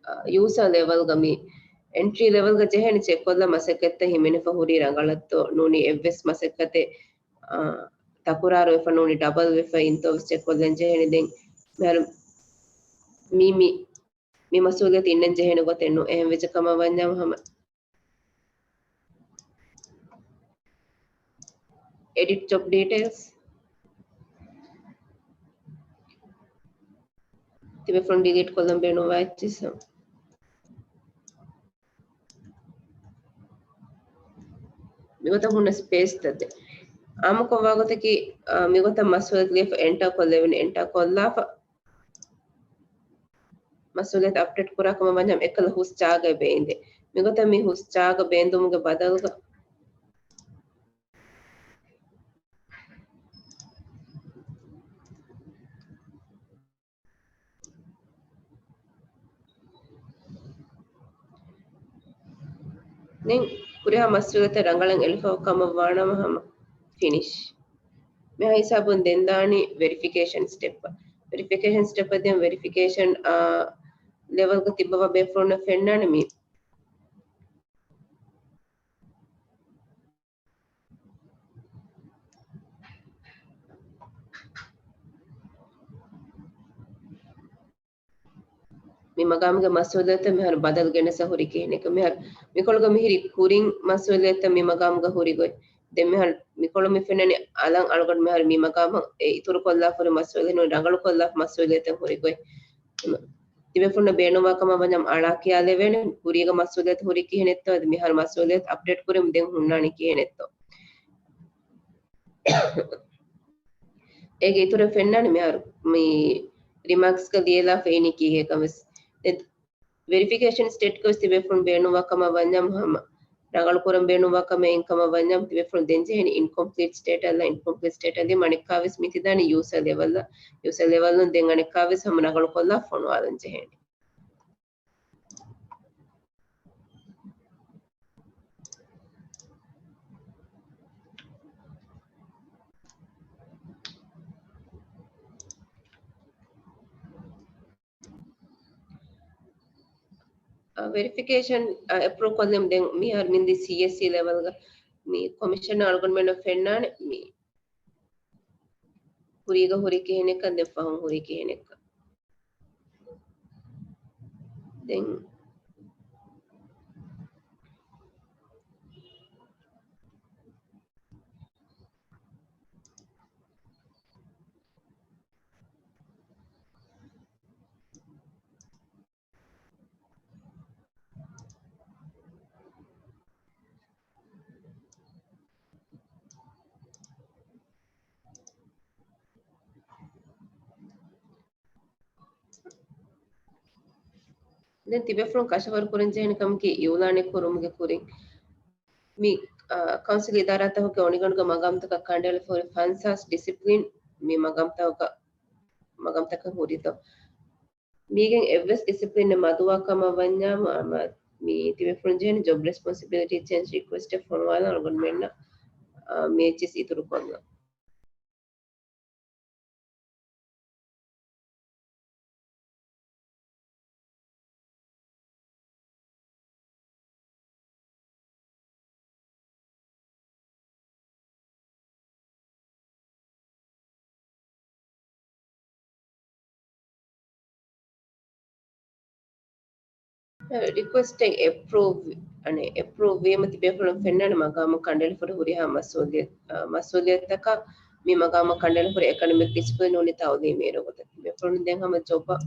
އާ، ޔޫސާ ލެވެލްގަ މި އެންޓްރީ ލެވެލްގަ ޖެހޭނެ ޗެކްކޮށްލާ މަސައްކަތްތައް ހިމެނިފަ ހުރީ ރަނގަޅަށްތޯ ނޫނީ އެއްވެސް މަސައްކަތެއް، އާ، ތަކުރާރު ވެފަ ނޫނީ ޑަބަލް ވެފަ އިންތޯ ވެސް ޗެކްކޮށްލަން ޖެހޭނެ. ދެން މިހާރު މި، މި، މި މަސްއޫލިއްޔަތު އިންނަން ޖެހޭނެ ގޮތެއް ނޫން. އެހެން ވެއްޖެ ކަމަށް ވަންޏާމު ހަމަ އެޑިޓް ޖޮބް ޑީޓެއިލްސް ތިބޭފުޅުން ޑިލީޓް ކޮށްލަން ބޭނުންވާ އެއްޗިއްސަ. މިގޮތަށް ހުންނަ ސްޕޭސްތައް ދޭ. އާއްމުކޮށްވާ ގޮތަކީ، އާ، މިގޮތަށް މަސްއޫލިއްޔަތު ލިޔެފަ އެންޓަރ ކޮށްލެވެން އެންޓަރ ކޮށްލާފަ. މަސްއޫލިއްޔަތު އަޕްޑޭޓް ކުރާ ކަމަށް ވަންޏާ އެއްކަލަ ހުސް ޖާގައެއް ބޭންދޭ. މިގޮތަށް މި ހުސް ޖާގަ ބޭންދުމުގެ ބަދަލުގަ ދެން ހުރިހާ މަސްއޫލިއްޔަތެއް ރަނގަޅަށް އެޅިފަ ކަމަށް ވާނަމަ ހަމަ ފިނިޝް. މިހާ ހިސާބުން ދެން ދާނީ ވެރިފިކޭޝަން ސްޓެޕް. ވެރިފިކޭޝަން ސްޓެޕް ދެން ވެރިފިކޭޝަން، އާ، ލެވެލްގަ ތިއްބަވާ ބޭފުޅުންނަށް ފެންނާނެ މި މި މަގާމުގެ މަސްއޫލިއްޔަތަށް މިހާރު ބަދަލު ގެނެސް ހުރި ކިހިނެއް. މިހާރު މިކޮޅުގަ މިހިރި ކުރިން މަސްއޫލިއްޔަތަށް މި މަގާމުގަ ހުރި ގޮތް. ދެން މިހާރު މިކޮޅު މި ފެންނަނީ އަލަށް އަޅުގަނޑު މިހާރު މި މަގާމަށް އެ އިތުރު ކޮށްލާފަ ހުރި މަސްއޫލިއްޔަތު ރަނގަޅު ކޮށްލާފަ މަސްއޫލިއްޔަތަށް ހުރި ގޮތް. ތިބޭފުޅުންނަށް ބޭނުންވާ ކަމަށް ވަންޏާ އަޅާ ކިޔާލެވޭނެ ކުރީގަ މަސްއޫލިއްޔަތު ހުރީ ކިހިނެއްތޯ، އަދި މިހާރު މަސްއޫލިއްޔަތު އަޕްޑޭޓް ކުރީމު ދެން ހުންނާނީ ކިހިނެއްތޯ. އޭގެ އިތުރަށް ފެންނާނެ މިހާރު މި ރިމާކްސްގަ ލިޔެލާފަ އިނީ ކީއްހޭ ކަން ވެސް. ވެރިފިކޭޝަން ސްޓޭޓްގަ ވެސް ތިބޭފުޅުން ބޭނުންވާ ކަމަށް ވަންޏާމު ހަމަ ރަނގަޅު ކުރަން ބޭނުންވާ ކަމެއް އިން ކަމަށް ވަންޏާމު ތިބޭފުޅުން ދެން ޖެހޭނީ އިންކޮމްޕްލީޓް ސްޓޭޓަށް އަލަ އިންކޮމްޕްލީޓް ސްޓޭޓަށް ލިޔެ އަނެއްކާ ވެސް މި ތިދާނީ ޔޫސަރ ލެވެލް، ޔޫސަރ ލެވެލް ދެން އަނެއްކާ ވެސް ހަމަ ރަނގަޅު ކޮށްލާ ފޮނުވާލަން ޖެހޭނީ. އަ، ވެރިފިކޭޝަން، އަ، އެޕްރޫވް ކޮށްލަން ދެން މިހާރު މިންދީ ސީއެސްސީ ލެވެލްގަ މި ކޮމިޝަނަރ އަޅުގަނޑުމެންނަށް ފެންނާނެ މި ކުރީގަ ހުރީ ކިހިނެއްކަން ދެން ފަހުން ހުރީ ކިހިނެއްކަން. ދެން ދެން ތިބޭފުޅުން ކަށަވަރު ކުރަން ޖެހޭނެ ކަމަކީ އިއުލާނެއް ކުރުމުގެ ކުރިން މި، އާ، ކައުންސިލް އިދާރާތަކުގެ އޮނިގަނޑުގެ މަގާމްތަކަށް ކަނޑައެޅިފަ ހުރި ފަންސާސް ޑިސިޕްލިން މި މަގާމްތަކަކަށް، މަގާމްތަކަށް ހުރިތޯ. މީގެން އެއްވެސް ޑިސިޕްލިނެއް މަދުވާ ކަމަށް ވަންޏާ މަ-، މަ-، މި ތިބޭފުޅުން ޖެހޭނެ ޖޮބް ރެސްޕޮންސިބިލިޓީ ޗޭންޖް ރިކުއެސްޓެއް ފޮނުވާލަން އަޅުގަނޑުމެންނަށް، އާ، މި އެއްޗިސް އިތުރު ކޮށްލަން. ރިކުއެސްޓެއް އެޕްރޫވް، އަނެއް އެޕްރޫވް ވީމަ ތިބޭފުޅުން ފެންނާނެ މަގާމަށް ކަނޑައެޅިފަ ހުރިހާ މަސްއޫލިއްޔަތް، އަ، މަސްއޫލިއްޔަތަކަށް މި މަގާމަށް ކަނޑައެޅިފަ އެކަޑަމިކް ޑިސިޕްލިން ނޫނީ ތައުލީމީ ރޮގޮތަށް ތިބޭފުޅުން ދެން ހަމަ ޖޮބަށް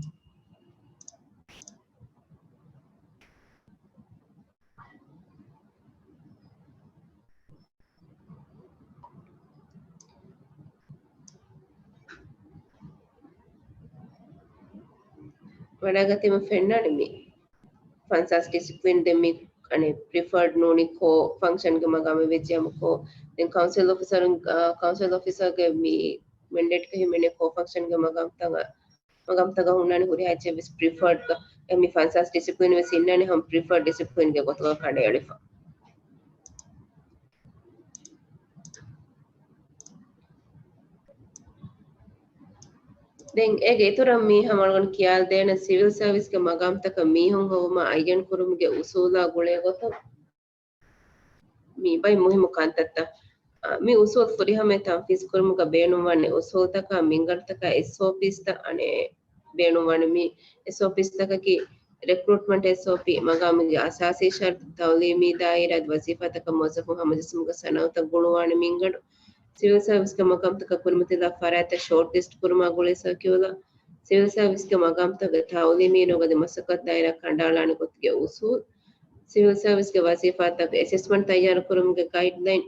ވަޑައިގަތީމަ ފެންނާނެ މި ފަންސާސް ޑިސިޕްލިން ދެން މި އަނެއް ޕްރިފަރޑް ނޫނީ ކޯ ފަންކްޝަންގެ މަގާމެއް ވެއްޖެ ހަމަ ކޯ ދެން ކައުންސިލް އޮފިސަރުން، އަ، ކައުންސިލް އޮފިސަރގެ މި މެންޑޭޓްގަ ހިމެނޭ ކޯ ފަންކްޝަންގެ މަގާމްތައް މަގާމްތަކަށް ހުންނާނެ ހުރިހާ އެއްޗެއް ވެސް ޕްރިފަރޑްގަ، އެ މި ފަންސާސް ޑިސިޕްލިން ވެސް އިންނާނެ ހަމަ ޕްރިފަރޑް ޑިސިޕްލިންގެ ގޮތުގަ ކަނޑައެޅިފަ. ދެން އޭގެ އިތުރަށް މި ހަމަ އަޅުގަނޑު ކިޔާދޭނަން ސިވިލް ސަރވިސްގެ މަގާމްތަކަށް މީހުން ހޮވުމަށް އައްޔަން ކުރުމުގެ އުސޫލާ ގުޅޭ ގޮތުން. މި ބައި މުހިއްމު ކަންތައްތައް. އާ، މި އުސޫލް ފުރިހަމައަށް ތަންފީޒް ކުރުމުގަ ބޭނުންވާނެ އުސޫލްތަކާ މިންގަނޑުތަކާ އެސްއޯޕީސްތައް އަނެއް ބޭނުންވާނެ. މި އެސްއޯޕީސްތަކަކީ ރެކްރޫޓްމަންޓް އެސްއޯޕީ، މަގާމުގެ އަސާސީ ޝަރުތު، ތައުލީމީ ދާއިރާ އަދި ވަޒީފާތަކަށް މުވައްޒަފުން ހަމަޖެއްސުމުގެ ސަނަދުތައް ގުޅުވާނެ މިންގަނޑު، ސިވިލް ސަރވިސްގެ މަގާމްތަކަށް ކުރިމަތިލާ ފަރާތްތައް ޝޯޓް ލިސްޓް ކުރުމާ ގުޅޭ ސަރކިއުލާ، ސިވިލް ސަރވިސްގެ މަގާމްތަކުގެ ތައުލީމީ ރޮގަދި މަސައްކަތު ދާއިރާ ކަނޑައަޅާނެ ގޮތުގެ އުސޫލް، ސިވިލް ސަރވިސްގެ ވަޒީފާތަކުގެ އެސެސްމަންޓް ތައްޔާރު ކުރުމުގެ ގައިޑްލައިން،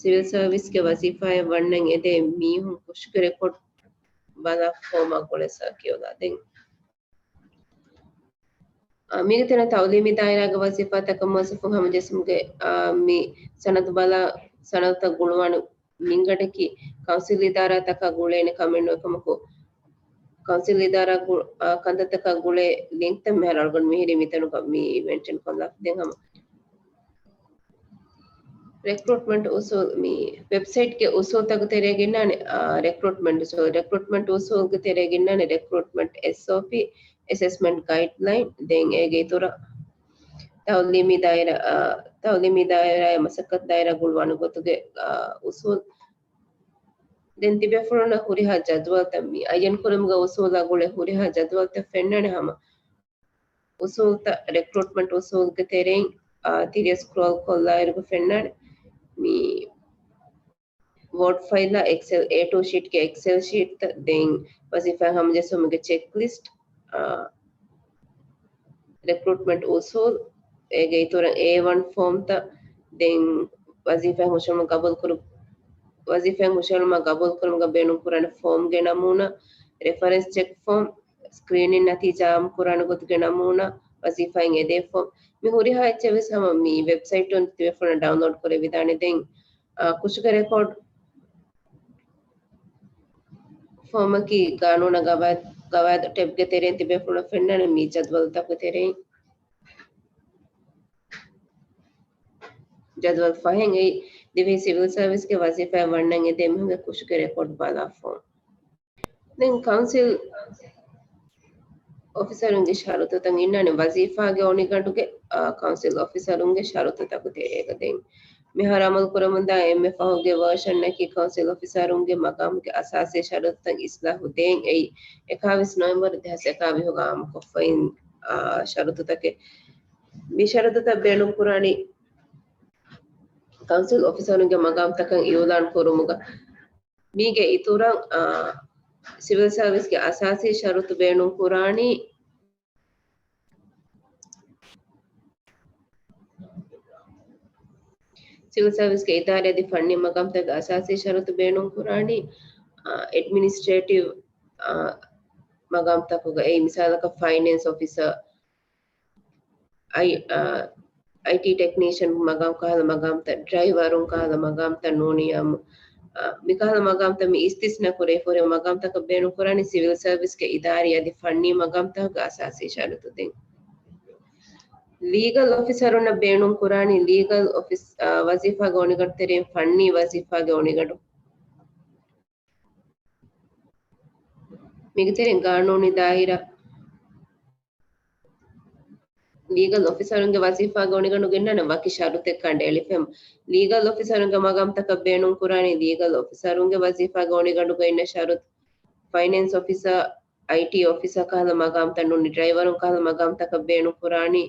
ސިވިލް ސަރވިސްގެ ވަޒީފާއަށް ވަންނަން އެދޭ މީހުން ކުށުގެ ރެކޯޑް ބަލާ ފޯމާ ގުޅޭ ސަރކިއުލާ. ދެން، އާ، މީގެ ތެރޭ ތައުލީމީ ދާއިރާގެ ވަޒީފާތަކަށް މުވައްޒަފުން ހަމަޖެއްސުމުގެ، އާ، މި ސަނަދު ބަލާ، ސަނަދުތައް ގުޅުވާނެ މިންގަނޑަކީ ކައުންސިލް އިދާރާތަކާ ގުޅޭނެ ކަމެއް ނޫން. އެކަމަކު، ކައުންސިލް އިދާރާ ގު-، އާ، ކަންތައްތަކާ ގުޅޭ ލިންކްތައް މިހާރު އަޅުގަނޑު މިހިރީ މިތަނުގަ މި މެންޝަން ކޮށްލާފަ. ދެން ހަމަ ރެކްރޫޓްމަންޓް އުސޫލް، މި ވެބްސައިޓްގެ އުސޫލްތަކުގެ ތެރޭގަ އިންނާނެ، އާ، ރެކްރޫޓްމަންޓް އުސޫލް، ރެކްރޫޓްމަންޓް އުސޫލްގެ ތެރޭގަ އިންނާނެ ރެކްރޫޓްމަންޓް އެސްއޯޕީ، އެސެސްމަންޓް ގައިޑްލައިން، ދެން އޭގެ އިތުރަށް ތައުލީމީ ދާއިރާ، އާ، ތައުލީމީ ދާއިރާއާ މަސައްކަތު ދާއިރާ ގުޅުވާނެ ގޮތުގެ، އާ، އުސޫލް. ދެން ތިބޭފުޅުންނަށް ހުރިހާ ޖަދުވަލްތައް، މި އައްޔަން ކުރުމުގެ އުސޫލާ ގުޅޭ ހުރިހާ ޖަދުވަލްތައް ފެންނާނެ ހަމަ. އުސޫލްތައް، ރެކްރޫޓްމަންޓް އުސޫލްގެ ތެރެއިން، އާ، ތިރިއަށް ސްކްރޯލް ކޮށްލާއިރުގަ ފެންނާނެ މި ވޯޑް ފައިލާ، އެކްސެލް އޭ ޓޫ ޝީޓްގެ އެކްސެލް ޝީޓްތައް، ދެން ވަޒީފާއިން ހަމަޖެއްސުމުގެ ޗެކްލިސްޓް، އާ، ރެކްރޫޓްމަންޓް އުސޫލް، އޭގެ އިތުރަށް އޭ ވަން ފޯމްތައް، ދެން ވަޒީފާއިން ހުށަހެޅުމަށް ގަބޫލު ކުރު-، ވަޒީފާއިން ހުށަހެޅުމަށް ގަބޫލު ކުރުމުގަ ބޭނުން ކުރާނެ ފޯމްގެ ނަމޫނާ، ރެފަރެންސް ޗެކް ފޯމް، ސްކްރީނިން ނަތީޖާ އާއްމު ކުރާނެ ގޮތުގެ ނަމޫނާ، ވަޒީފާއިން އެދޭ ފޯމް، މި ހުރިހާ އެއްޗެއް ވެސް ހަމަ މި ވެބްސައިޓުން ތިބޭފުޅުން ޑައުންލޯޑް ކުރެވިދާނެ. ދެން، އާ، ކުށުގެ ރެކޯޑް ފޯމަކީ ގާނޫނާ ގަވާއިދު، ގަވާއިދު ޓެބްގެ ތެރެއިން ތިބޭފުޅުން ފެންނާނެ މި ޖަދުވަލްތަކުގެ ތެރެއިން. ޖަދުވަލް ފަހެއް އެއީ ދިވެހި ސިވިލް ސަރވިސްގެ ވަޒީފާއަށް ވަންނަން އެދޭ މީހުންގެ ކުށުގެ ރެކޯޑް ބަލާ ފޯމް. ދެން ކައުންސިލް އޮފިސަރުންގެ ޝަރުތުތައް އިންނާނެ ވަޒީފާގެ އޮނިގަނޑުގެ، އާ، ކައުންސިލް އޮފިސަރުންގެ ޝަރުތުތަކުގެ ތެރޭގަ. ދެން މިހާރު އަމަލު ކުރަމުންދާ އެންމެ ފަހުގެ ވާޝަންއަކީ ކައުންސިލް އޮފިސަރުންގެ މަގާމުގެ އަސާސީ ޝަރުތުތައް އިސްލާހު ދޭން. އެއީ އެކާވީސް ނޮވެމްބަރު ދެހާސް އެކާވީހުގަ އާއްމުކޮށްފައި، އާ، ޝަރުތުތަކެއް. މި ޝަރުތުތައް ބޭނުންކުރާނީ ކައުންސިލް އޮފިސަރުންގެ މަގާމްތަކަށް އިއުލާން ކުރުމުގަ. މީގެ އިތުރަށް، އާ، ސިވިލް ސަރވިސްގެ އަސާސީ ޝަރުތު ބޭނުން ކުރާނީ، ސިވިލް ސަރވިސްގެ އިދާރީ އަދި ފަންނީ މަގާމްތަކުގެ އަސާސީ ޝަރުތު ބޭނުން ކުރާނީ، އާ، އެޑްމިނިސްޓްރޭޓިވް، އާ، މަގާމްތަކުގަ އެއީ މިސާލަކަށް ފައިނޭންސް އޮފިސަރ، އައި-، އާ، އައިޓީ ޓެކްނީޝަން މަގާމް ކަހަލަ މަގާމްތައް، ޑްރައިވަރުން ކަހަލަ މަގާމްތައް ނޫނީ އާއްމު، އާ، މިކަހަލަ މަގާމްތައް މި އިސްތިސްނާ ކުރެވިފަ ހުރި މަގާމްތަކަށް ބޭނުން ކުރާނީ ސިވިލް ސަރވިސްގެ އިދާރީ އަދި ފަންނީ މަގާމްތަކުގެ އަސާސީ ޝަރުތު. ދެން ލީގަލް އޮފިސަރުންނަށް ބޭނުން ކުރާނީ ލީގަލް އޮފިސް، އާ، ވަޒީފާގެ އޮނިގަނޑު ތެރެއިން ފަންނީ ވަޒީފާގެ އޮނިގަނޑު. މީގެ ތެރެއިން ގާނޫނީ ދާއިރާ، ލީގަލް އޮފިސަރުންގެ ވަޒީފާގެ އޮނިގަނޑުގަ އިންނާނެ ވަކި ޝަރުތެއް ކަނޑައެޅިފަ. ލީގަލް އޮފިސަރުންގެ މަގާމްތަކަށް ބޭނުން ކުރާނީ ލީގަލް އޮފިސަރުންގެ ވަޒީފާގެ އޮނިގަނޑުގަ އިންނަ ޝަރުތު، ފައިނޭންސް އޮފިސަރ، އައިޓީ އޮފިސަރ ކަހަލަ މަގާމްތައް ނޫނީ، ޑްރައިވަރުން ކަހަލަ މަގާމްތަކަށް ބޭނުން ކުރާނީ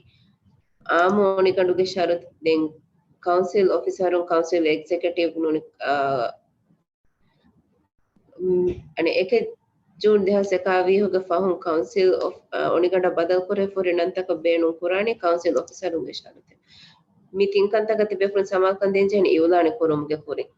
އާއްމު އޮނިގަނޑުގެ ޝަރުތު. ދެން ކައުންސިލް އޮފިސަރުން، ކައުންސިލް އެގްޒެކެޓިވް ނޫނީ، އާ، އަނެއް އެކެއް ޖޫން ދެހާސް އެކާވީހުގެ ފަހުން ކައުންސިލް އޮފް-، އަ، އޮނިގަނޑަށް ބަދަލުކުރެވިފަ ހުރި ނަންތަކަށް ބޭނުން ކުރާނީ ކައުންސިލް އޮފިސަރުންގެ ޝަރުތެއް. މި ތިން ކަންތަކަށް ތިބޭފުޅުން ސަމާލުކަން ދޭންޖެހޭނެ އިއުލާނެއް ކުރުމުގެ ކުރިން.